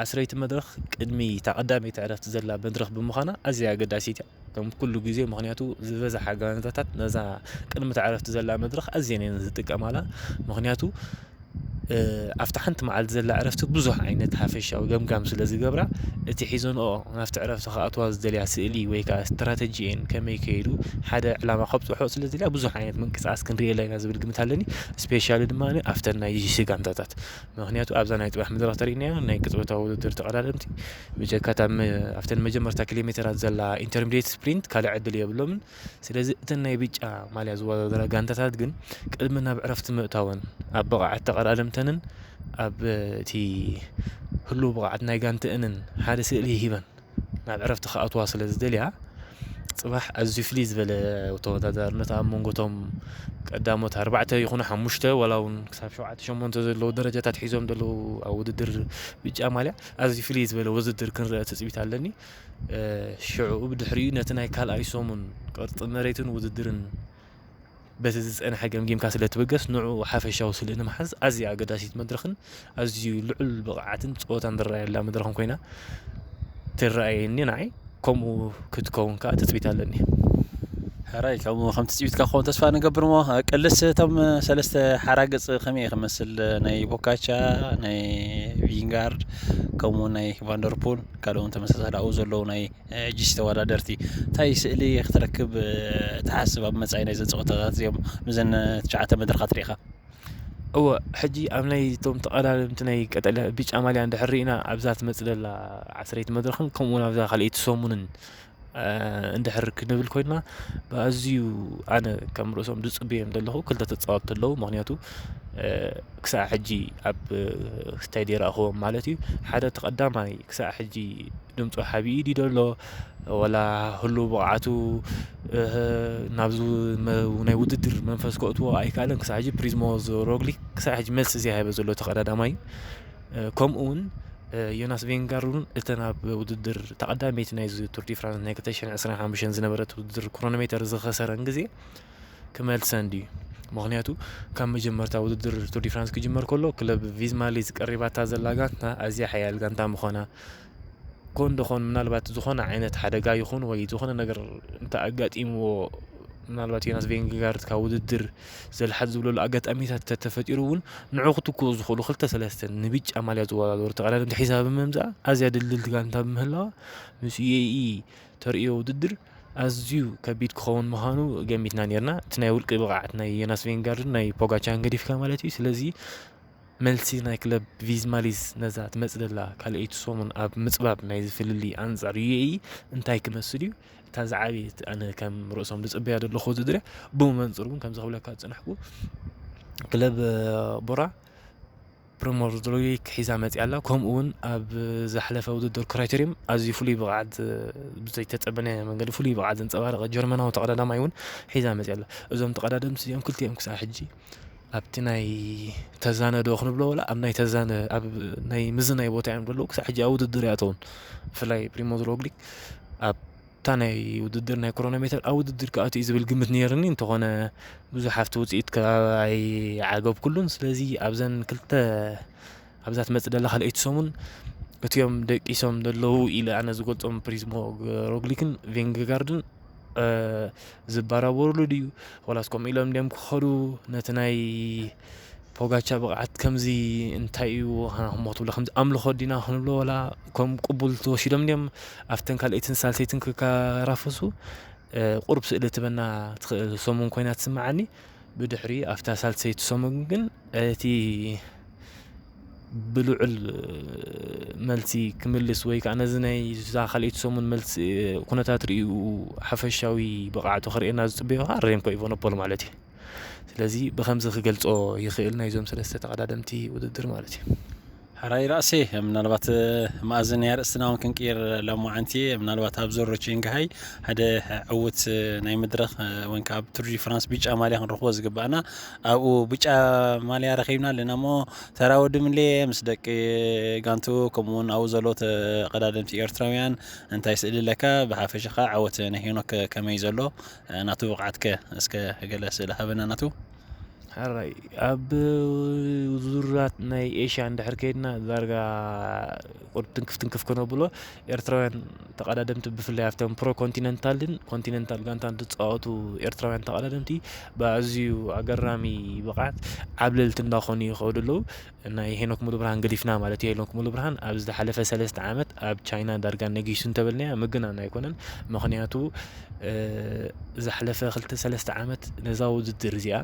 ዓስረይቲ መድረኽ ቅድሚ እታ ቀዳመይቲ ዕረፍቲ ዘላ መድረኽ ብምዃና ኣዝያ ኣገዳሲት እያ። ከም ኩሉ ግዜ፣ ምኽንያቱ ዝበዝሓ ጋንታታት ነዛ ቅድሚ እታ ዕረፍቲ ዘላ መድረኽ ኣዝየን እየን ዝጥቀማላ። ምኽንያቱ፣ እ፣ ኣብታ ሓንቲ መዓልቲ ዘላ ዕረፍቲ ብዙሕ ዓይነት ሓፈሻዊ ገምጋም ስለ ዝገብራ፣ እቲ ሒዘንኦ ናብቲ ዕረፍቲ ክኣትዋ ዝደልያ ስእሊ ወይ ከኣ ስትራተጂኤን ከመይ ከይዱ ሓደ ዕላማ ከብጽሖ ስለ ዝደልያ ብዙሕ ዓይነት ምንቅስቓስ ክንርእየላ ኢና ዝብል ግምት ኣለኒ። ስፔሻሊ ድማ ኣብተን ናይ ጂ ሲ ጋንታታት። ምኽንያቱ ኣብዛ ናይ ጽባሕ መድረኽ ተሪእናዮ ናይ ቅጽበታዊ ውድድር ተቐዳደምቲ ብጀካ እታ መ-፣ ኣብተን መጀመርታ ኪሎ ሜተራት ዘላ ኢንተርሚዲየት ስፕሪንት ካልእ ዕድል የብሎምን። ስለዚ እተን ናይ ብጫ ማልያ ዝወዳደራ ጋንታታት ግን ቅድሚ ናብ ዕረፍቲ ምእታወን ኣብ ብቕዓት ተቐዳደምተንን ኣብ እቲ ህሉው ብቕዓት ናይ ጋንተእንን ሓደ ስእሊ ሂበን ናብ ዕረፍቲ ክኣትዋ ስለ ዝደልያ፣ ጽባሕ ኣዝዩ ፍልይ ዝበለ ተወዳዳርነት ኣብ መንጎ እቶም ቀዳሞት ኣርባዕተ ይኹኑ ሓሙሽተ፣ ዋላ እውን ክሳብ ሸውዓተ ሸሞንተ ዘለዉ ደረጃታት ሒዞም ዘለዉ ኣብ ውድድር ብጫ ማልያ ኣዝዩ ፍልይ ዝበለ ውድድር ክንርአ ትጽቢት ኣለኒ። እ፣ ሽዑ ብድሕሪኡ ነቲ ናይ ካልኣይ ሰሙን ቅርጺ መሬትን ውድድርን በቲ ዝጸንሐ ገምጊምካ ስለ ትብገስ፣ ንዕኡ ሓፈሻዊ ስእሊ ንምሓዝ ኣዝያ ኣገዳሲት መድረኽን ኣዝዩ ልዑል ብቕዓትን ጸወታን ዝረኣየላ መድረኽን ኮይና ትረኣየኒ ንዓይ። ከምኡ ክትከውን ከኣ ትጽቢት ኣለኒ። ሕራይ ከምኡ ከም ትፅቢትካ ክኸውን ተስፋ ንገብር። እሞ ቅልስ እቶም ሰለስተ ሓራግፅ ከመይ ክመስል፣ ናይ ቦካቻ፣ ናይ ቪንጋርድ፣ ከምኡ ናይ ቫንደርፑል፣ ካልኦን ተመሳሳሊ ኣብኡ ዘለዉ ናይ ጂሲ ተወዳደርቲ እንታይ ስእሊ ክትረክብ ትሓስብ ኣብ መፃኢ ናይ ዘፀወታታት እዚኦም ምዘን ትሽዓተ መድረኻት ርኢኻ? እወ፣ ሕጂ ኣብ ናይ እቶም ተቐዳደምቲ ናይ ቀጠልያ ብጫ ማልያ እንድሕር ርኢና ኣብዛ ትመፅእ ዘላ ዓሰርይቲ መድረኽን ከምኡውን ኣብዛ ካልኣይቲ ሰሙንን እንድሕር ክንብል ኮይንና፣ ብኣዝዩ ኣነ ከም ርእሶም ዝፅብዮም ዘለኹ ክልተ ተፃወትቲ ኣለዉ። ምክንያቱ ክሳዕ ሕጂ ኣብ ስታይድ የረእኽዎም ማለት እዩ። ሓደ ተቐዳማይ ክሳዕ ሕጂ ድምፁ ሓቢኡ ድዩ ዘሎ፣ ወላ ህሉ ብቕዓቱ ናብዚ ናይ ውድድር መንፈስ ከእትዎ ኣይከኣለን። ክሳዕ ሕጂ ፕሪዝሞ ሮግሊክ ክሳዕ ሕጂ መልሲ ዘይሃበ ዘሎ ተቐዳዳማይ እዩ። ከምኡ እውን ዮናስ ቬንጋር እውን እተን ኣብ ውድድር ተቐዳመይቲ ናይዚ ቱር ዲ ፍራንስ ናይ ክልተ ሽሕን ዕስራን ሓሙሽተን ዝነበረት ውድድር ክሮኖሜተር ዝኸሰረን ግዜ ክመልሰን ድዩ? ምክንያቱ ካብ መጀመርታ ውድድር ቱር ዲ ፍራንስ ክጅመር ከሎ ክለብ ቪዝማሊዝ ቀሪባታ ዘላ ጋንታ ኣዝያ ሓያል ጋንታ ምዃና ኮን ደኾን ምናልባት ዝኾነ ዓይነት ሓደጋ ይኹን ወይ ዝኾነ ነገር እንተ ኣጋጢምዎ ምናልባት ዮናስ ቬንጋርድ ካብ ውድድር ዘልሓት ዝብለሉ ኣጋጣሚታት ተተፈጢሩ እውን ንዑ ክትክኡ ዝኽእሉ ክልተ ሰለስተ ንብጫ ማልያ ዝወዳደሩ ተቐዳደምቲ ሒዛ ብምምፃኣ ኣዝያ ድልድልቲ ጋንታ ብምህላዋ ምስ ዩኤኢ ተርእዮ ውድድር ኣዝዩ ከቢድ ክኸውን ምዃኑ ገሚትና ነርና። እቲ ናይ ውልቂ ብቕዓት ናይ ዮናስ ቬንጋርድን ናይ ፖጋቻን ገዲፍካ ማለት እዩ። ስለዚ መልሲ ናይ ክለብ ቪዝማሊዝ ነዛ ትመጽእ ዘላ ካልኣይቲ ሰሙን ኣብ ምጽባብ ናይዚ ፍልልይ ኣንጻር ዩኤኢ እንታይ ክመስል እዩ? እታ ዝዓበየት ኣነ ከም ርእሶም ዝጽበያ ዘለኹ ውድድር እያ። ብመንጽር እውን ከምዚ ክብለካ ዝጽናሕኩ ክለብ ቦራ ፕሪሞር ሮግሊክ ሒዛ መጽያ ኣላ። ከምኡ እውን ኣብ ዝሓለፈ ውድድር ክራይቴሪየም ኣዝዩ ፍሉይ ብቕዓት ብዘይተጸበነ መንገዲ ፍሉይ ብቕዓት ዘንጸባረቐ ጀርመናዊ ተቐዳዳማይ እውን ሒዛ መጽያ ኣላ። እዞም ተቐዳደምቲ እዚኦም ክልቲኦም ክሳዕ ሕጂ ኣብቲ ናይ ተዛነ ዶ ክንብሎ ወላ ኣብ ናይ ተዛነ ኣብ ናይ ምዝናይ ቦታ እዮም ዘለዉ። ክሳዕ ሕጂ ኣብ ውድድር ይኣተውን። ብፍላይ ፕሪሞዝ ሮግሊክ ኣብታ ናይ ውድድር ናይ ክሮኖሜተር ኣብ ውድድር ክኣቱ እዩ ዝብል ግምት ነይርኒ። እንተኾነ ብዙሕ ኣብቲ ውፅኢት ከ ኣይዓገብኩሉን። ስለዚ ኣብዘን ክልተ ኣብዛ ትመፅእ ደላ ካልኣይቲ ሰሙን እቲኦም ደቂሶም ዘለዉ ኢለ ኣነ ዝገልፆም ፕሪዝሞ ሮግሊክን ቬንገጋርድን ዝባራበሩሉ ድዩ ወላስ ከምኡ ኢሎም እንዲዮም ክኸዱ ነቲ ናይ ፖጋቻ ብቕዓት ከምዚ እንታይ እዩ እሞ ትብሎ ከምዚ ኣምልኾ ዲና ክንብሎ ወላ ከም ቅቡል ተወሲዶም እንዲዮም ኣብተን ካልኣይትን ሳልሰይትን ክካራፈሱ ቁርብ ስእሊ ትበና ትኽእል ሰሙን ኮይና ትስምዓኒ። ብድሕሪ ኣብታ ሳልሰይቲ ሰሙን ግን እቲ ብልዑል መልሲ ክምልስ ወይ ከዓ ነዚ ናይ እዛ ካልኣይቲ ሰሙን መልሲ ኩነታት ርእዩ ሓፈሻዊ ብቕዓቱ ክርእየና ዝፅበዮ ከዓ ሬምኮ ኢቫኖፖል ማለት እዩ። ስለዚ ብከምዚ ክገልፆ ይኽእል ናይዞም ሰለስተ ተቐዳደምቲ ውድድር ማለት እዩ። ሕራይ ራእሲ ምናልባት መኣዝን ናይ ኣርእስትና እውን ክንቅይር ለማዓንቲ ምናልባት ኣብ ዞሮ ቺንግሃይ ሓደ ዕውት ናይ መድረኽ ወይ ከዓ ኣብ ቱር ዲ ፍራንስ ብጫ ማልያ ክንረኽቦ ዝግባእና ኣብኡ ብጫ ማልያ ረኺብና ኣለና እሞ ተራ ወዲ ምሌ ምስ ደቂ ጋንቱ ከምኡውን ኣብኡ ዘሎ ተቐዳደምቲ ኤርትራውያን እንታይ ስእሊ ኣለካ? ብሓፈሻ ከዓ ዓወት ናይ ሄኖክ ከመይ ዘሎ ናቱ ብቕዓትከ እስከ ገለ ስእሊ ሃበና ናቱ። ሕራይ ኣብ ውድድራት ናይ ኤሽያ እንድሕር ከይድና ዳርጋ ቁርብ ትንክፍ ትንክፍ ክነብሎ ኤርትራውያን ተቐዳደምቲ ብፍላይ ኣብተን ፕሮ ኮንቲነንታልን ኮንቲነንታል ጋንታን ዝፃወቱ ኤርትራውያን ተቐዳደምቲ ብኣዝዩ ኣገራሚ ብቕዓት ዓብለልቲ እንዳኾኑ ይኸዱ ኣለዉ። ናይ ሄኖክ ሙሉብርሃን ገዲፍና ማለት እዩ። ሄኖክ ሙሉብርሃን ኣብ ዝሓለፈ ሰለስተ ዓመት ኣብ ቻይና ዳርጋ ነጊሱ እንተበልናያ ምግናን ኣይኮነን። ምኽንያቱ ዝሓለፈ ክልተ ሰለስተ ዓመት ነዛ ውድድር እዚኣ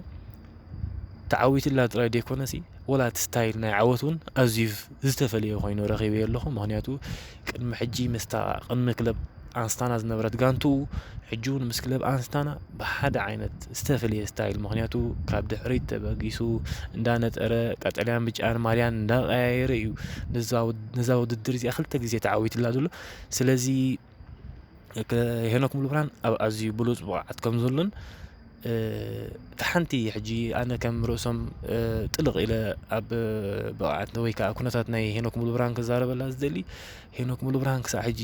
ተዓዊትላ ጥራይ ዘይኮነሲ ወላ እቲ ስታይል ናይ ዓወት እውን ኣዝዩ ዝተፈለየ ኮይኑ ረኺበዮ ኣለኹ። ምኽንያቱ ቅድሚ ሕጂ ምስታ ቅድሚ ክለብ ኣንስታና ዝነበረት ጋንትኡ ሕጂ እውን ምስ ክለብ ኣንስታና ብሓደ ዓይነት ዝተፈለየ ስታይል፣ ምኽንያቱ ካብ ድሕሪት ተበጊሱ እንዳነጠረ ቀጠልያን ብጫን ማልያን እንዳቀያየረ እዩ ነዛ ውድድር እዚኣ ክልተ ግዜ ተዓዊትላ ዘሎ። ስለዚ ሄኖክ ሙሉብርሃን ኣብ ኣዝዩ ብሉፅ ብቕዓት ከም ዘሎን እቲ ሓንቲ ሕጂ ኣነ ከም ርእሶም ጥልቕ ኢለ ኣብ ብቕዓት ወይ ከዓ ኩነታት ናይ ሄኖክ ሙሉብርሃን ክዛረበላ ዝደሊ ሄኖክ ሙሉብርሃን ክሳዕ ሕጂ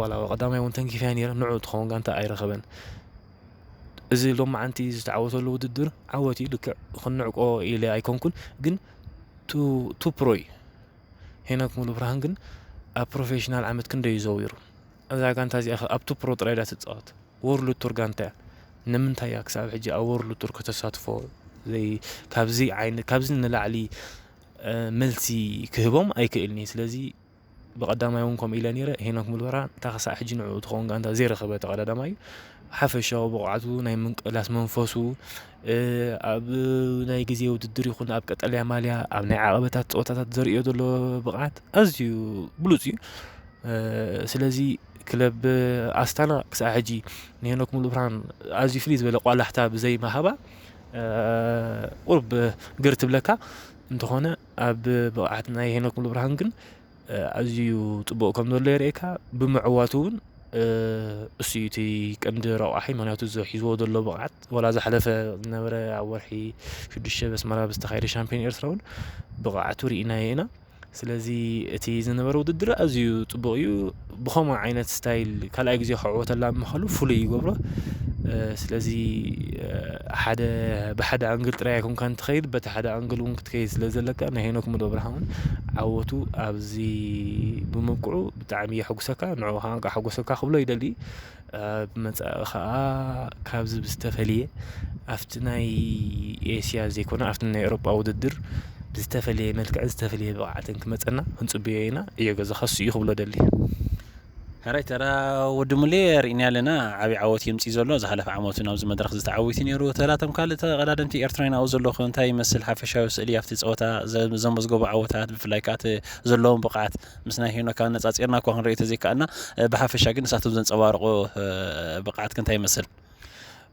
ዋላ ቀዳማይ እውን ተንኪፍያ ነይረ ንዑ ትኸውን ጋንታ ኣይረኸበን። እዚ ሎማዓንቲ ዝተዓወተሉ ውድድር ዓወት እዩ። ልክዕ ክንዕቆ ኢለ ኣይኮንኩን፣ ግን ቱ ፕሮ እዩ። ሄኖክ ሙሉብርሃን ግን ኣብ ፕሮፌሽናል ዓመት ክንደይ እዩ ዘዊሩ? እዛ ጋንታ እዚኣ ኣብ ቱ ፕሮ ጥራይ ዳ ትፃወት። ወርልድ ቱር ጋንታ እያ። ንምንታይ እያ ክሳብ ሕጂ ኣብ ወርልድ ቱር ከተሳትፎ ዘይ-፣ ካብዚ ዓይነ-፣ ካብዚ ንላዕሊ፣ እ፣ መልሲ ክህቦም ኣይክእልን እዩ። ስለዚ ብቐዳማይ እውን ከምኡ ኢለ ነይረ፣ ሄኖክ ሙሉብርሃን እታ ክሳዕ ሕጂ ንዕኡ ትኸውን ጋንታ ዘይረኸበ ተቐዳዳማይ እዩ። ሓፈሻዊ ብቕዓቱ፣ ናይ ምንቅላስ መንፈሱ፣ እ፣ ኣብ ናይ ግዜ ውድድር ይኹን ኣብ ቀጠልያ ማልያ፣ ኣብ ናይ ዓቐበታት ጸወታታት ዘርእዮ ዘሎ ብቕዓት ኣዝዩ ብሉጽ እዩ። እ፣ ስለዚ ክለብ ኣስታና ክሳዕ ሕጂ ንሄኖክ ሙሉብርሃን ኣዝዩ ፍልይ ዝበለ ቋላሕታ ብዘይ ምሃባ፣ እ፣ ቁሩብ ግር ትብለካ። እንተኾነ ኣብ ብቕዓት ናይ ሄኖክ ሙሉብርሃን ግን፣ እ፣ ኣዝዩ ጽቡቕ ከም ዘሎ የርእየካ። ብምዕዋቱ እውን፣ እ፣ እሱ እዩ እቲ ቀንዲ ረቋሒ። ምኽንያቱ እዚ ሒዝዎ ዘሎ ብቕዓት፣ ዋላ ዝሓለፈ ዝነበረ ኣብ ወርሒ ሽዱሽተ በስመራ ብዝተኻየደ ሻምፒዮን ኤርትራ እውን ብቕዓቱ ርኢናዮ ኢና። ስለዚ እቲ ዝነበረ ውድድር ኣዝዩ ጽቡቕ እዩ። ብኸምኡ ዓይነት ስታይል ካልኣይ ግዜ ክዕወተላ ምዃኑ ፍሉይ ይገብሮ። እ፣ ስለዚ፣ እ፣ ሓደ፣ ብሓደ ኣንግል ጥራይ ኣይኮንካን ትኸይድ፣ በቲ ሓደ ኣንግል እውን ክትከይድ ስለ ዘለካ፣ ናይ ሄኖክ ሙሉብርሃን እውን ዓወቱ ኣብዚ ብምብቅዑ ብጣዕሚ የሐጉሰካ፣ ንዕኡ ከዓ ከሐጉሰካ ክብሎ ይደሊ። ኣብ መጻኢ ከኣ ካብዚ ብዝተፈልየ፣ ኣብቲ ናይ ኤስያ ዘይኮነ፣ ኣብቲ ናይ ኤውሮጳ ውድድር ብዝተፈልየ መልክዕን ዝተፈልየ ብቕዓትን ክመጸና ክንጽበዮ ኢና። እዮ ገዛኻ እሱ እዩ ክብሎ ደሊ። ሕራይ ተራ ወዲ ሙሌ ርኢና ኣለና። ዓብዪ ዓወት የምጽእ ዘሎ። ዝሓለፈ ዓመት እውን ኣብዚ መድረኽ ዝተዓዊቱ ነይሩ። ተራቶም ካልእ ተቐዳደምቲ ኤርትራውያን ኣብኡ ዘለኹ እንታይ ይመስል ሓፈሻዊ ስእሊ ኣብቲ ጸወታ ዘ-፣ ዘመዝገቡ ዓወታት፣ ብፍላይ ከኣ እቲ ዘለዎም ብቕዓት ምስ ናይ ሄኖክ ኣነጻጺርና እኳ ክንርኢ ተዘይከኣልና፣ እ፣ ብሓፈሻ ግን ንሳቶም ዘንጸባርቑ፣ እ፣ ብቕዓት ከ እንታይ ይመስል?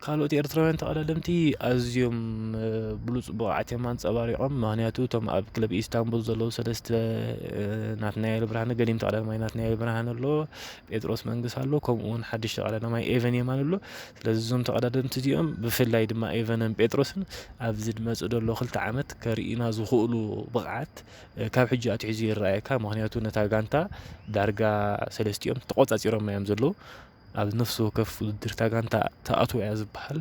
ካልኦት ኤርትራውያን ተቐዳደምቲ ኣዝዮም፣ እ፣ ብሉጽ ብቕዓት እዮም ኣንጸባሪቖም። ምኽንያቱ እቶም ኣብ ክለብ ኢስታንቡል ዘለዉ ሰለስተ፣ እ፣ ናትናኤል ብርሃነ፣ ገሊም ተቐዳዳማይ ናትናኤል ብርሃነ ኣሎ፣ ጴጥሮስ መንግስ ኣሎ፣ ከምኡ እውን ሓድሽ ተቐዳዳማይ ኤቨን የማን ኣሎ። ስለዚ እዞም ተቐዳደምቲ እዚኦም፣ ብፍላይ ድማ ኤቨንን ጴጥሮስን፣ ኣብዚ ዝመጽእ ዘሎ ክልተ ዓመት ከርእዩና ዝኽእሉ ብቕዓት፣ እ፣ ካብ ሕጂ ኣትሒዙ ይረኣየካ። ምኽንያቱ ነታ ጋንታ ዳርጋ ሰለስቲኦም ተቖጻጺሮማ እዮም ዘለዉ። ኣብ ነፍሲ ወከፍ ውድድር እታ ጋንታ ትኣትዎ እያ ዝበሃል፣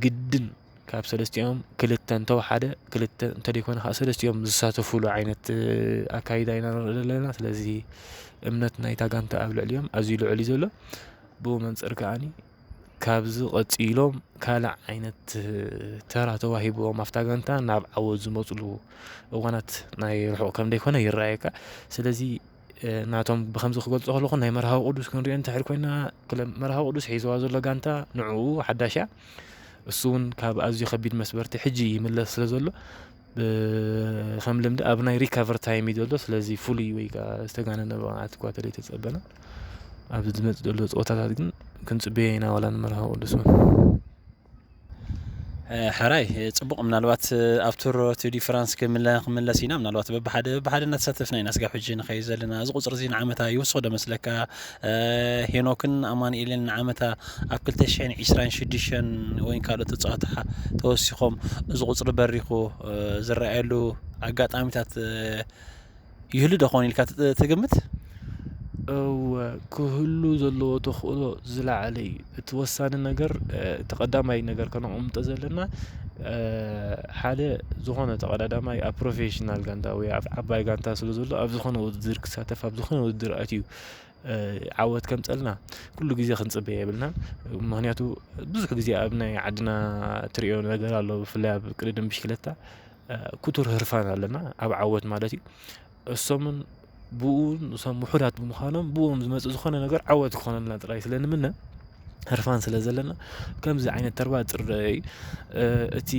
ግድን ካብ ሰለስቲኦም ክልተ እንተወሓደ፣ ክልተ እንተደይኮነ ከዓ ሰለስቲኦም ዝሳተፉሉ ዓይነት፣ እ፣ ኣካይዳ ኢና ንርኢ ዘለና። ስለዚ እምነት ናይታ ጋንታ ኣብ ልዕሊኦም ኣዝዩ ልዑል እዩ ዘሎ። ብኡ መንጽር ከዓኒ ካብዚ ቀጺሎም ካልእ ዓይነት፣ እ፣ ተራ ተዋሂብዎም ኣብታ ጋንታ ናብ ዓወት ዝመጽሉ እዋናት ናይ ርሑቕ ከም ደይኮነ ይረኣየካ። ስለዚ፣ እ፣ ናቶም ብኸምዚ ክገልጾ ከለኹ ናይ መርሃዊ ቅዱስ ክንሪኦ እንድሕር ኮይና፣ ክለ-፣ መርሃዊ ቅዱስ ሒዝዋ ዘሎ ጋንታ ንዕኡ ሓዳሽ እያ። እሱ እውን ካብ ኣዝዩ ከቢድ መስበርቲ ሕጂ ይምለስ ስለ ዘሎ፣ ብ-፣ ከም ልምዲ ኣብ ናይ ሪካቨር ታይም እዩ ዘሎ። ስለዚ ፍሉይ ወይ ከዓ ዝተጋነነ ብቕዓት እኳ ተለይተጸበና፣ ኣብዚ ዝመጽእ ዘሎ ጸወታታት ግን ክንጽበዮ ኢና፣ ዋላ ንመርሃዊ ቅዱስ እውን። እ፣ ሕራይ፣ እ፣ ጽቡቕ። ምናልባት፣ እ፣ ኣብ ቱር ቱ ዲ ፍራንስ ክምለ-፣ ክምለስ ኢና። ምናልባት በብሓደ፣ በብሓደ እናተሳተፍና ኢና ስጋብ ሕጂ ንኸይድ ዘለና። እዚ ቁጽሪ እዚ ንዓመታ ይውስኽ ዶ መስለካ? እ፣ ሄኖክን ኣማኑኤልን ንዓመታ ኣብ ክልተ ሽሕን ዕስራን ሽዱሽተን ወይ ካልኦት ተጻወትቲ ሓ-፣ ተወሲኾም እዚ ቁጽሪ በሪኹ፣ እ፣ ዝረኣየሉ ኣጋጣሚታት፣ እ፣ ይህሉ ዶ ኾን ኢልካ ት-፣ ትግምት? እወ፣ ክህሉ ዘለዎ ተኽእሎ ዝለዓለ እዩ። እቲ ወሳኒ ነገር፣ እ፣ እቲ ቀዳማይ ነገር ከነቕምጦ ዘለና፣ እ፣ ሓደ ዝኾነ ተቐዳዳማይ ኣብ ፕሮፌሽናል ጋንታ ወይ ኣብ ዓባይ ጋንታ ስለ ዘሎ፣ ኣብ ዝኾነ ውድድር ክሳተፍ፣ ኣብ ዝኾነ ውድድር ኣትዩ፣ እ፣ ዓወት ከምጸልና ኩሉ ግዜ ክንጽበ የብልናን። ምኽንያቱ ብዙሕ ግዜ ኣብ ናይ ዓድና ትርእዮ ነገር ኣሎ፣ ብፍላይ ኣብ ቅድድም ብሽክለታ፣ እ፣ ክቱር ህርፋን ኣለና፣ ኣብ ዓወት ማለት እዩ። እሶምን ብኡ፣ እሶም ውሑዳት ብምዃኖም፣ ብኡም ዝመጽእ ዝኾነ ነገር ዓወት ክኾነልና ጥራይ ስለ ንምነ፣ ህርፋን ስለ ዘለና፣ ከምዚ ዓይነት ተርባ ጽረ እዩ። እ፣ እቲ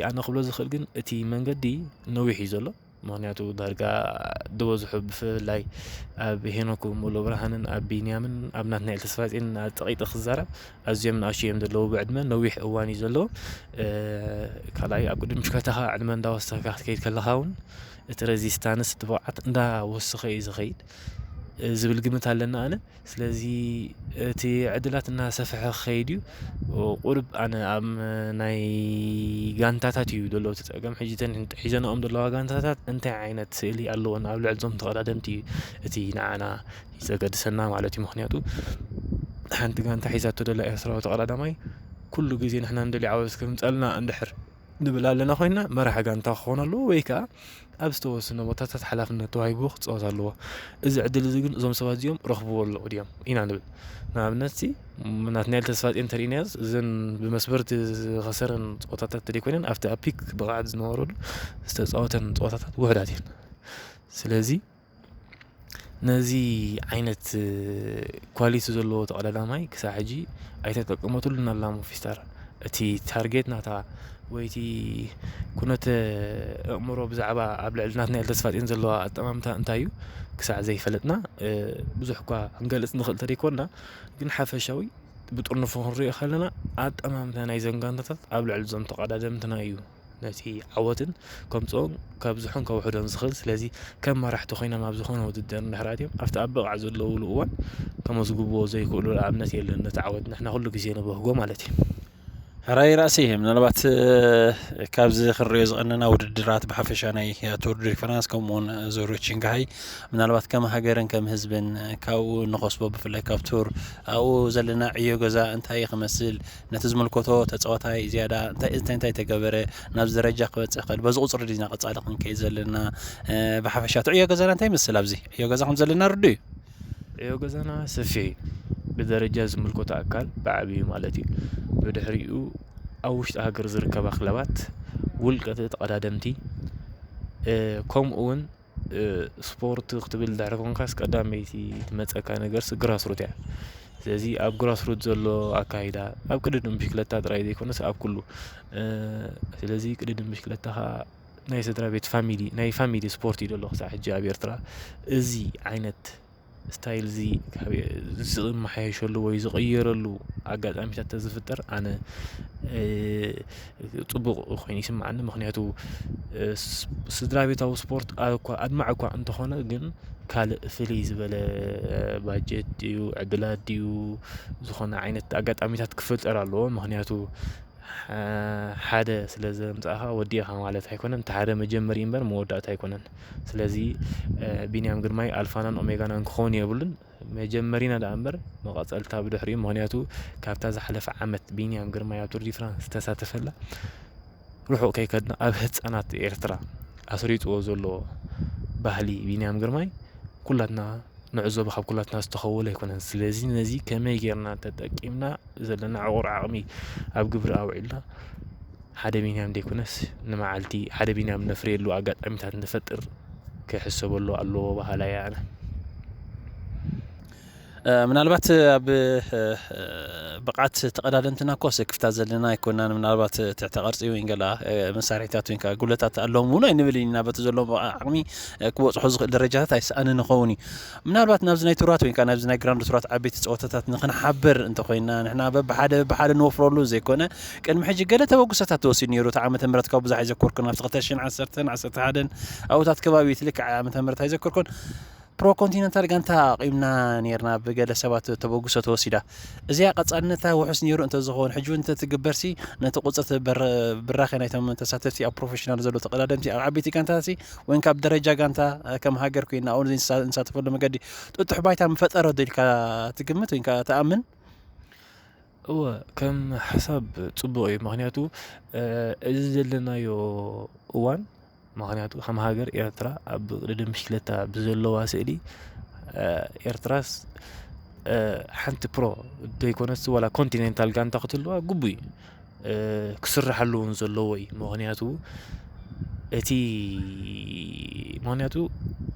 ኣነ ክብሎ ዝኽእል ግን፣ እቲ መንገዲ ነዊሕ እዩ ዘሎ። ምኽንያቱ ዳርጋ ዝበዝሑ፣ ብፍላይ ኣብ ሄኖክ ሙሉብርሃንን ኣብ ቢንያምን ኣብ ናትናኤል ተስፋጽዮንን ኣጸቒጠ ክዛረብ፣ ኣዝዮም ንኣሽቱ እዮም ዘለዉ ብዕድመ፣ ነዊሕ እዋን እዩ ዘለዎም። እ፣ ካልኣይ፣ ኣብ ቅድሚ ምሽከታኻ ዕድመ እንዳወሰኸካ ክትከይድ ከለኻ እውን፣ እቲ ሬዚስታንስ፣ እቲ ብቕዓት እንዳወሰኸ እዩ ዝኸይድ፣ እ፣ ዝብል ግምት ኣለና ኣነ። ስለዚ እቲ ዕድላት እናሰፍሐ ክኸይድ እዩ። ቁሩብ ኣነ ኣብ ናይ ጋንታታት እዩ ዘሎ እቲ ጸገም። ሕጂ እተን ሒዘንኦም ዘለዋ ጋንታታት እንታይ ዓይነት ስእሊ ኣለወን ኣብ ልዕሊ እዞም ተቐዳደምቲ እዩ እቲ ንዓና ዘገድሰና ማለት እዩ። ምኽንያቱ ሓንቲ ጋንታ ሒዛቶ ዘላ ኤርትራዊ ተቐዳዳማይ ኩሉ ግዜ ንሕና ንደልዮ ዓወት ከምጸልና እንድሕር ንብል ኣለና ኮይንና፣ መራሒ ጋንታ ክኾን ኣለዎ ወይ ከኣ ኣብ ዝተወሰነ ቦታታት ሓላፍነት ተዋሂብዎ ክጻወት ኣለዎ። እዚ ዕድል እዚ ግን እዞም ሰባት እዚኦም ረኽብዎ ኣለዉ ድዮም ኢና ንብል። ንኣብነት ሲ ናትናኤል ተስፋጽዮን እንተሪእናዮ፣ እዘን ብመስበርቲ ዝኸሰረን ጸወታታት እንተደይኮይነን ኣብቲ ኣብ ፒክ ብቕዓት ዝነበረሉ ዝተጻወተን ጸወታታት ውሑዳት እየን። ስለዚ ነዚ ዓይነት ኳሊቲ ዘለዎ ተቐዳዳማይ ክሳዕ ሕጂ ኣይተጠቀመትሉን ኣላ ሞቪስታር። እቲ ታርጌት ናታ ወይ እቲ ኩነተ ኣእምሮ ብዛዕባ ኣብ ልዕሊ ናትናኤል ተስፋጽዮን ዘለዋ ኣጠማምታ እንታይ እዩ ክሳዕ ዘይፈለጥና፣ እ፣ ብዙሕ እኳ ክንገልጽ ንኽእል ተደይኮንና፣ ግን ሓፈሻዊ ብጥርንፉ ክንሪኦ ከለና ኣጠማምታ ናይ ዘን ጋንታታት ኣብ ልዕሊ እዞም ተቐዳደምትና እዩ ነቲ ዓወትን ከምጽኦን ከብዝሖን ከውሕዶን ዝኽእል። ስለዚ ከም መራሕቲ ኮይኖም ኣብ ዝኾነ ውድድር እንድሕር ኣትዮም ኣብቲ ኣብ ብቕዓት ዘለውሉ እዋን ከመዝግብዎ ዘይክእሉ ኣብነት የለን። ነቲ ዓወት ንሕና ኩሉ ግዜ ንበህጎ ማለት እዩ። ሕራይ ራእሲ ምናልባት፣ እ፣ ካብዚ ክንሪኦ ዝቐነና ውድድራት ብሓፈሻ ናይ ቱር ዲ ፍራንስ ከምኡ እውን ዙር ቺንግሃይ ምናልባት ከም ሃገርን ከም ህዝብን ካብኡ ንኸስቦ ብፍላይ ካብ ቱር ኣብኡ ዘለና ዕዮ ገዛ እንታይ ክመስል ነቲ ዝምልከቶ ተጻዋታይ ዝያዳ እንታይ እንታይ እንታይ ተገበረ ናብዚ ደረጃ ክበጽሕ ክእል በዚ ቁጽሪ ዲና ቀጻሊ ክንከይድ ዘለና፣ እ፣ ብሓፈሻ እቲ ዕዮ ገዛና እንታይ ይመስል ኣብዚ ዕዮ ገዛ ከም ዘለና ርዱ እዩ። ዕዮ ገዛና ሰፊሕ እዩ። ብደረጃ ዝምልከቶ ኣካል ብዓብዩ ማለት እዩ። ብድሕሪኡ ኣብ ውሽጢ ሃገር ዝርከባ ክለባት ውልቀ ተቐዳደምቲ፣ እ፣ ከምኡ እውን፣ እ፣ ስፖርት ክትብል ድሕሪ ኮንካስ ቀዳመይቲ ትመጸካ ነገርስ ግራስሩት እያ። ስለዚ ኣብ ግራስሩት ዘሎ ኣካይዳ ኣብ ቅድድም ብሽክለታ ጥራይ ዘይኮነስ ኣብ ኩሉ፣ እ፣ ስለዚ ቅድድም ብሽክለታ ኸኣ ናይ ስድራ ቤት ፋሚሊ፣ ናይ ፋሚሊ ስፖርት እዩ ዘሎ ክሳዕ ሕጂ ኣብ ኤርትራ። እዚ ዓይነት ስታይል እዚ ካብ ዝመሓየሸሉ ወይ ዝቕየረሉ ኣጋጣሚታት ተዝፍጠር ኣነ፣ እ፣ ጽቡቕ ኮይኑ ይስምዓኒ። ምኽንያቱ፣ እ፣ ስ-፣ ስድራ ቤታዊ ስፖርት እኳ ኣድማዕ እኳ እንተኾነ ግን ካልእ ፍልይ ዝበለ ባጀት ድዩ ዕድላት ድዩ ዝኾነ ዓይነት ኣጋጣሚታት ክፍጠር ኣለዎ። ምኽንያቱ፣ ሐ-፣ ሓደ ስለ ዘምጻእኻ ወዲእኻ ማለት ኣይኮነን። እቲ ሓደ መጀመሪ እምበር መወዳእታ ኣይኮነን። ስለዚ፣ እ፣ ቢንያም ግርማይ ኣልፋናን ኦሜጋናን ክኸውን የብሉን። መጀመሪና ደኣ እምበር መቐጸልታ ብድሕሪኡ። ምኽንያቱ ካብታ ዝሓለፈ ዓመት ቢንያም ግርማይ ኣብ ቱር ዲ ፍራንስ ዝተሳተፈላ ርሑቕ ከይከድና ኣብ ህጻናት ኤርትራ ኣስሪጽዎ ዘሎ ባህሊ ቢንያም ግርማይ ኩላትና ንዕዘቦ ካብ ኩላትና ዝተኸወለ ኣይኮነን። ስለዚ ነዚ ከመይ ጌርና ተጠቂምና ዘለና ዕቑር ዓቕሚ ኣብ ግብሪ ኣውዒልና ሓደ ቢንያም ዘይኮነስ ንመዓልቲ ሓደ ቢንያም ነፍርየሉ ኣጋጣሚታት ንፈጥር ክሕሰበሉ ኣለዎ በሃላይ እየ ኣነ። እ፣ ምናልባት ኣብ፣ እ፣ ብቕዓት ተቐዳደምትና እኮ ስክፍታ ዘለና ኣይኮናን። ምናልባት ትሕተ ቅርጺ ወይ ገላ፣ እ፣ መሳርሒታት ወይ ከዓ ጉለታት ኣለዎም እውን ኣይንብልን ኢና። በቲ ዘለዎም ዓቕሚ፣ እ፣ ክበጽሑ ዝኽእል ደረጃታት ኣይሰኣንን ይኸውን እዩ። ምናልባት ናብዚ ናይ ቱራት ወይ ከዓ ናብዚ ናይ ግራንድ ቱራት ዓበይቲ ጸወታታት ንኽንሓብር እንተኾይንና ንሕና በብሓደ በብሓደ ንወፍረሉ ዘይኮነ ቅድሚ ሕጂ ገለ ተበግሶታት ተወሲዱ ነይሩ። እቲ ዓመተ ምህረት ካብ ብዙሕ ኣይዘከርኩን፣ ኣብቲ ክልተ ሽሕን ዓሰርተን ዓሰርተ ሓደን ኣብኡታት ከባቢ እቲ ልክዕ ዓመተ ምህረት ኣይዘከርኩን። ፕሮ ኮንቲነንታል ጋንታ ኣቂምና ነይርና፣ ብገለ ሰባት ተበግሶ ተወሲዳ። እዚኣ ቀጻልነታ ውሑስ ነይሩ እንተዝኸውን፣ ሕጂ እውን እንተትግበርሲ፣ ነቲ ቁጽሪ ብር-፣ ብራኸ ናይቶም ተሳተፍቲ ኣብ ፕሮፌሽናል ዘለዉ ተቐዳደምቲ ኣብ ዓበይቲ ጋንታታትሲ፣ ወይን ካብ ደረጃ ጋንታ፣ እ፣ ከም ሃገር ኮይና ኣብኡ ንሳ-፣ ንሳተፈሉ መገዲ ጥጡሕ ባይታ ምፈጠረ ዶ ኢልካ ትግምት ወይን ከኣ ትኣምን? እወ፣ ከም ሓሳብ ጽቡቕ እዩ። ምኽንያቱ፣ እ፣ እዚ ዘለናዮ እዋን፣ ምኽንያቱ ከም ሃገር ኤርትራ ኣብ ቅድድም ብሽክለታ ብዘለዋ ስእሊ፣ እ፣ ኤርትራስ፣ እ፣ ሓንቲ ፕሮ ዘይኮነስ ዋላ ኮንቲኔንታል ጋንታ ክትህልዋ ግቡእ እዩ። እ፣ ክስርሓሉ እውን ዘለዎ እዩ። ምኽንያቱ እቲ፣ ምኽንያቱ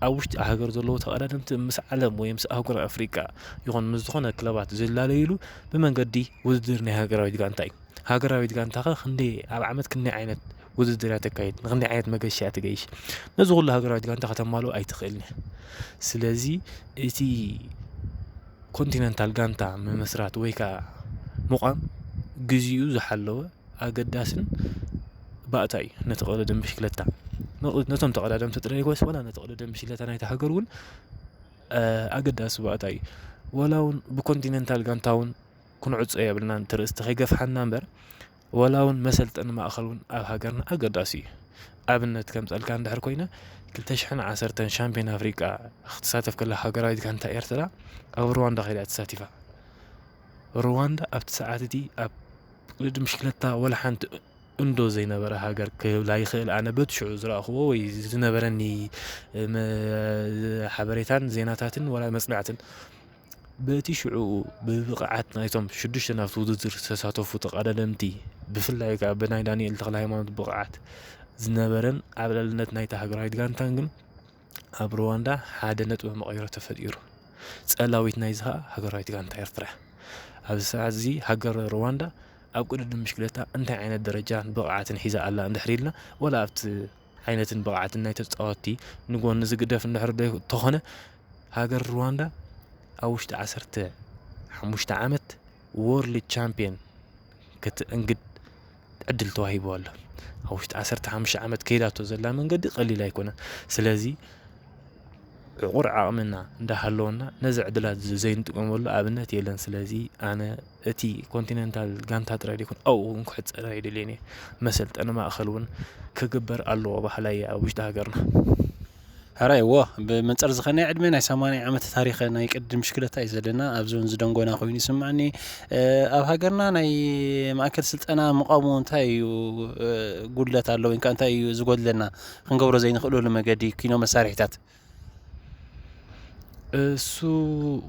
ኣብ ውሽጢ ሃገር ዘለዉ ተቐዳደምቲ ምስ ዓለም ወይ ምስ ኣህጉር ኣፍሪቃ ይኹን ምስ ዝኾነ ክለባት ዝላለዩሉ ብመንገዲ ውድድር ናይ ሃገራዊት ጋንታ እዩ። ሃገራዊት ጋንታኸ ክንደይ፣ ኣብ ዓመት ክንደይ ዓይነት ውድድር እያ ተካይድ? ንክንደይ ዓይነት መገሻ እያ ትገይሽ? ነዚ ኩሉ ሃገራዊት ጋንታ ከተማልኦ ኣይትኽእልን እያ። ስለዚ እቲ ኮንቲነንታል ጋንታ ምምስራት ወይ ከኣ ምቋም ግዜኡ ዝሓለወ ኣገዳስን ባእታ እዩ። ነቲ ቅድድም ብሽክለታ፣ ነቶም ተቐዳደምቲ ጥራይ ይኮነስ ዋላ ነቲ ቅድድም ብሽክለታ ናይቲ ሃገር እውን፣ እ፣ ኣገዳሲ ባእታ እዩ። ዋላ እውን ብኮንቲነንታል ጋንታ እውን ክንዕጾ የብልናን፣ እቲ ርእስቲ ከይገፍሓና እምበር፣ ዋላ እውን መሰልጠኒ ማእከል እውን ኣብ ሃገርና ኣገዳሲ እዩ። ኣብነት ከምጸልካ እንድሕር ኮይነ፣ ክልተ ሽሕን ዓሰርተን ሻምፒዮን ኣፍሪቃ ክትሳተፍ ከላ ሃገራዊት ጋንታ ኤርትራ ኣብ ሩዋንዳ ከይዳ እያ ተሳቲፋ። ሩዋንዳ ኣብቲ ሰዓት እቲ ኣብ ቅድድም ብሽክለታ ወላ ሓንቲ እንዶ ዘይነበረ ሃገር ክብላ ይኽእል። ኣነ በቲ ሽዑ ዝረኣኽዎ ወይ ዝነበረኒ ሓበሬታን ዜናታትን ወላ መፅናዕትን በቲ ሽዑ ብብቕዓት ናይቶም ሽዱሽተ ናብቲ ውድድር ዝተሳተፉ ተቐዳደምቲ፣ ብፍላይ ከዓ ብናይ ዳንኤል ተኽለ ሃይማኖት ብቕዓት ዝነበረን ዓብላልነት ናይታ ሃገራዊት ጋንታን ግን ኣብ ሩዋንዳ ሓደ ነጥቢ መቐይሮ ተፈጢሩ። ጸላዊት ናይዚ ኸኣ ሃገራዊት ጋንታ ኤርትራ። ኣብዚ ሰዓት እዚ ሃገር ሩዋንዳ ኣብ ቅድድም ብሽክለታ እንታይ ዓይነት ደረጃን ብቕዓትን ሒዛ ኣላ እንድሕር ኢልና፣ ወላ ኣብቲ ዓይነትን ብቕዓትን ናይ ተጻወትቲ ንጎኒ ዝግደፍ እንድሕር ዶ ተኾነ፣ ሃገር ሩዋንዳ ኣብ ውሽጢ ዓሰርተ ሓሙሽተ ዓመት ወርልድ ቻምፒየን ክትእንግድ ዕድል ተዋሂቡ ኣሎ። ኣብ ውሽጢ ዓሰርተ ሓሙሽተ ዓመት ከይዳቶ ዘላ መንገዲ ቀሊል ኣይኮነን። ስለዚ ዕቑር ዓቕምና እንዳሃለወና ነዚ ዕድላት እዚ ዘይንጥቀመሉ ኣብነት የለን። ስለዚ ኣነ እቲ ኮንቲነንታል ጋንታ ጥራይ ደይኮን ኣብኡ እውን ክሕጸር ኣይደልየን እየ። መሰልጠኒ ማእኸል እውን ክግበር ኣለዎ በሃላይ እየ ኣብ ውሽጢ ሃገርና። ሕራይ እዎ፣ ብመንጽር ዝኸነ ዕድመ ናይ ሰማንያ ዓመት ታሪኸ ናይ ቅድድም ብሽክለታ እዩ ዘለና። ኣብዚ እውን ዝደንጎና ኮይኑ ይስማዕኒ። ኣብ ሃገርና ናይ ማእከል ስልጠና ምቋሙ እንታይ እዩ ጉድለት ኣሎ ወይ እንታይ እዩ ዝጎድለና? ክንገብሮ ዘይንኽእለሉ መገዲ ኪኖ መሳርሒታት? እሱ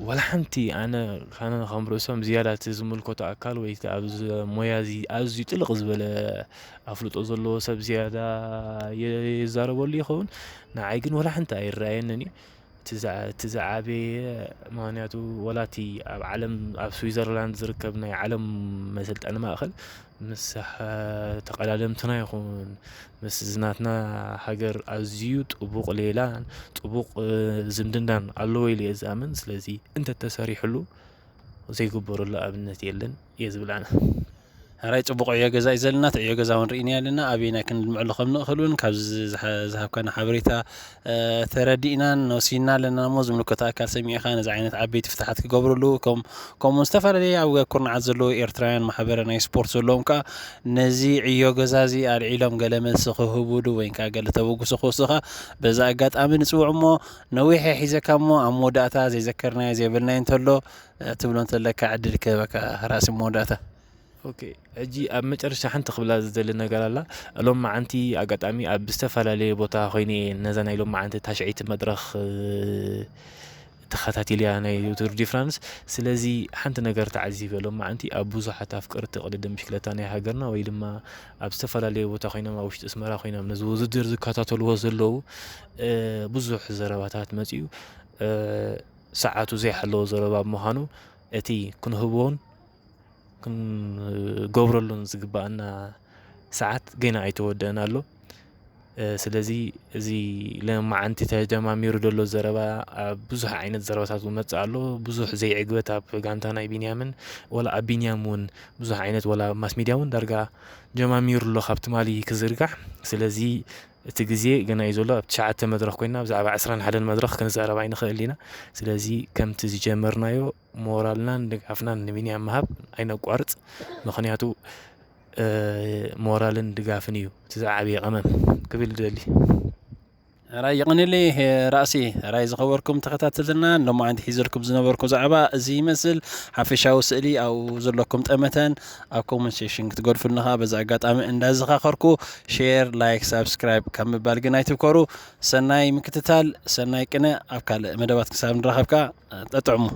ዋላ ሓንቲ ኣነ ካነ ከም ርእሶም ዝያዳ እቲ ዝምልከቶ ኣካል ወይ እቲ ኣብዚ ሞያ እዚ ኣዝዩ ጥልቕ ዝበለ ኣፍልጦ ዘለዎ ሰብ ዝያዳ የዛረበሉ ይኸውን። ንዓይ ግን ዋላ ሓንቲ ኣይረኣየንን እዩ። እቲ ዝዓበየ ምክንያቱ ወላ እቲ ኣብ ዓለም ኣብ ስዊዘርላንድ ዝርከብ ናይ ዓለም መሰልጠኒ ማእኸል ምስ ተቐዳደምትና ይኹን ምስ ዝናትና ሃገር ኣዝዩ ጥቡቕ ሌላን ጥቡቕ ዝምድናን ኣለዎ ኢለ እየ ዝኣምን። ስለዚ እንተተሰሪሕሉ ዘይግበረሉ ኣብነት የለን እየ ዝብል ኣነ። ሕራይ ጽቡቕ ዕዮ ገዛ እዩ ዘለና። እቲ ዕዮ ገዛ እውን ርኢና ኣለና። ኣበየናይ ክንልምዐሉ ከም ንእኽል እውን ካብዚ ዝሃብካና ሓበሬታ ተረዲእናን ወሲንና ኣለና እሞ ዝምልከቶ ኣካል ሰሚዕኻ ነዚ ዓይነት ዓበይቲ ፍትሓት ክገብርሉ ከም ከምኡ ዝተፈላለዩ ኣብ ኩርናዓት ዘለዉ ኤርትራውያን ማሕበረ ናይ ስፖርት ዘለዎም ከዓ ነዚ ዕዮ ገዛ እዚ ኣልዒሎም ገለ መልሲ ክህቡሉ ወይ ከዓ ገለ ተበግሶ ክወስዱ ከዓ በዛ ኣጋጣሚ ንፅውዕ እሞ ነዊሐ ሒዘካ እሞ ኣብ መወዳእታ ዘይዘከርናዮ ዘይበልናዮ እንተሎ ትብሎ እንተለካ ዕድል ክህበካ ራእሲ መወዳእታ። ኦኬ፣ ሕጂ ኣብ መጨረሻ ሓንቲ ክብላ ዝደሊ ነገር ኣላ። ሎም መዓንቲ ኣጋጣሚ ኣብ ዝተፈላለየ ቦታ ኮይነ ነዛ ናይ ሎም መዓንቲ ታሽዐይቲ መድረኽ ተኸታቲልያ ናይ ቱር ዲ ፍራንስ። ስለዚ ሓንቲ ነገር ተዓዚበ ሎም መዓንቲ ኣብ ብዙሓት ኣፍቀርቲ ቅድድም ብሽክለታ ናይ ሃገርና ወይ ድማ ኣብ ዝተፈላለየ ቦታ ኮይኖም ኣብ ውሽጢ ኣስመራ ኮይኖም ነዚ ውድድር ዝከታተልዎ ዘለዉ ብዙሕ ዘረባታት መፅዩ። ሰዓቱ ዘይሓለዎ ዘረባ ብምዃኑ እቲ ክንህቦን ክንገብረሉን ዝግባኣና ሰዓት ገና ኣይተወደአን ኣሎ። ስለዚ እዚ ለማዓንቲ ተጀማሚሩ ዘሎ ዘረባ ኣብ ብዙሕ ዓይነት ዘረባታት ዝመፅእ ኣሎ። ብዙሕ ዘይዕግበት ኣብ ጋንታ ናይ ቢንያምን ወላ ኣብ ቢንያም እውን ብዙሕ ዓይነት ወላ ኣብ ማስ ሚድያ እውን ዳርጋ ጀማሚሩ ኣሎ ካብ ትማሊ ክዝርጋሕ። ስለዚ እቲ ግዜ ገና እዩ ዘሎ። ኣብ ትሽዓተ መድረኽ ኮይና ብዛዕባ ዕስራን ሓደን መድረኽ ክንዛረብ ኣይንኽእል ኢና። ስለዚ ከምቲ ዝጀመርናዮ ሞራልናን ድጋፍናን ንቢንያም ምሃብ ኣይነቋርጽ። ምኽንያቱ ሞራልን ድጋፍን እዩ እቲ ዝዓበየ ቀመም ክብል ይደሊ። ራይ ይቕንሊ ራእሲ ራይ ዝኸበርኩም ተኸታተልትና ሎማዓንቲ ሒዘልኩም ዝነበርኩ ዛዕባ እዚ ይመስል። ሓፈሻዊ ስእሊ ኣብኡ ዘለኩም ጠመተን ኣብ ኮመንት ሴሽን ክትገድፉልና ከዓ በዚ ኣጋጣሚ እንዳዘኻኸርኩ ሼር፣ ላይክ፣ ሳብስክራይብ ካብ ምባል ግን ኣይትብከሩ። ሰናይ ምክትታል፣ ሰናይ ቅነ። ኣብ ካልእ መደባት ክሳብ ንራኸብ ከዓ ጠጥዕሙ።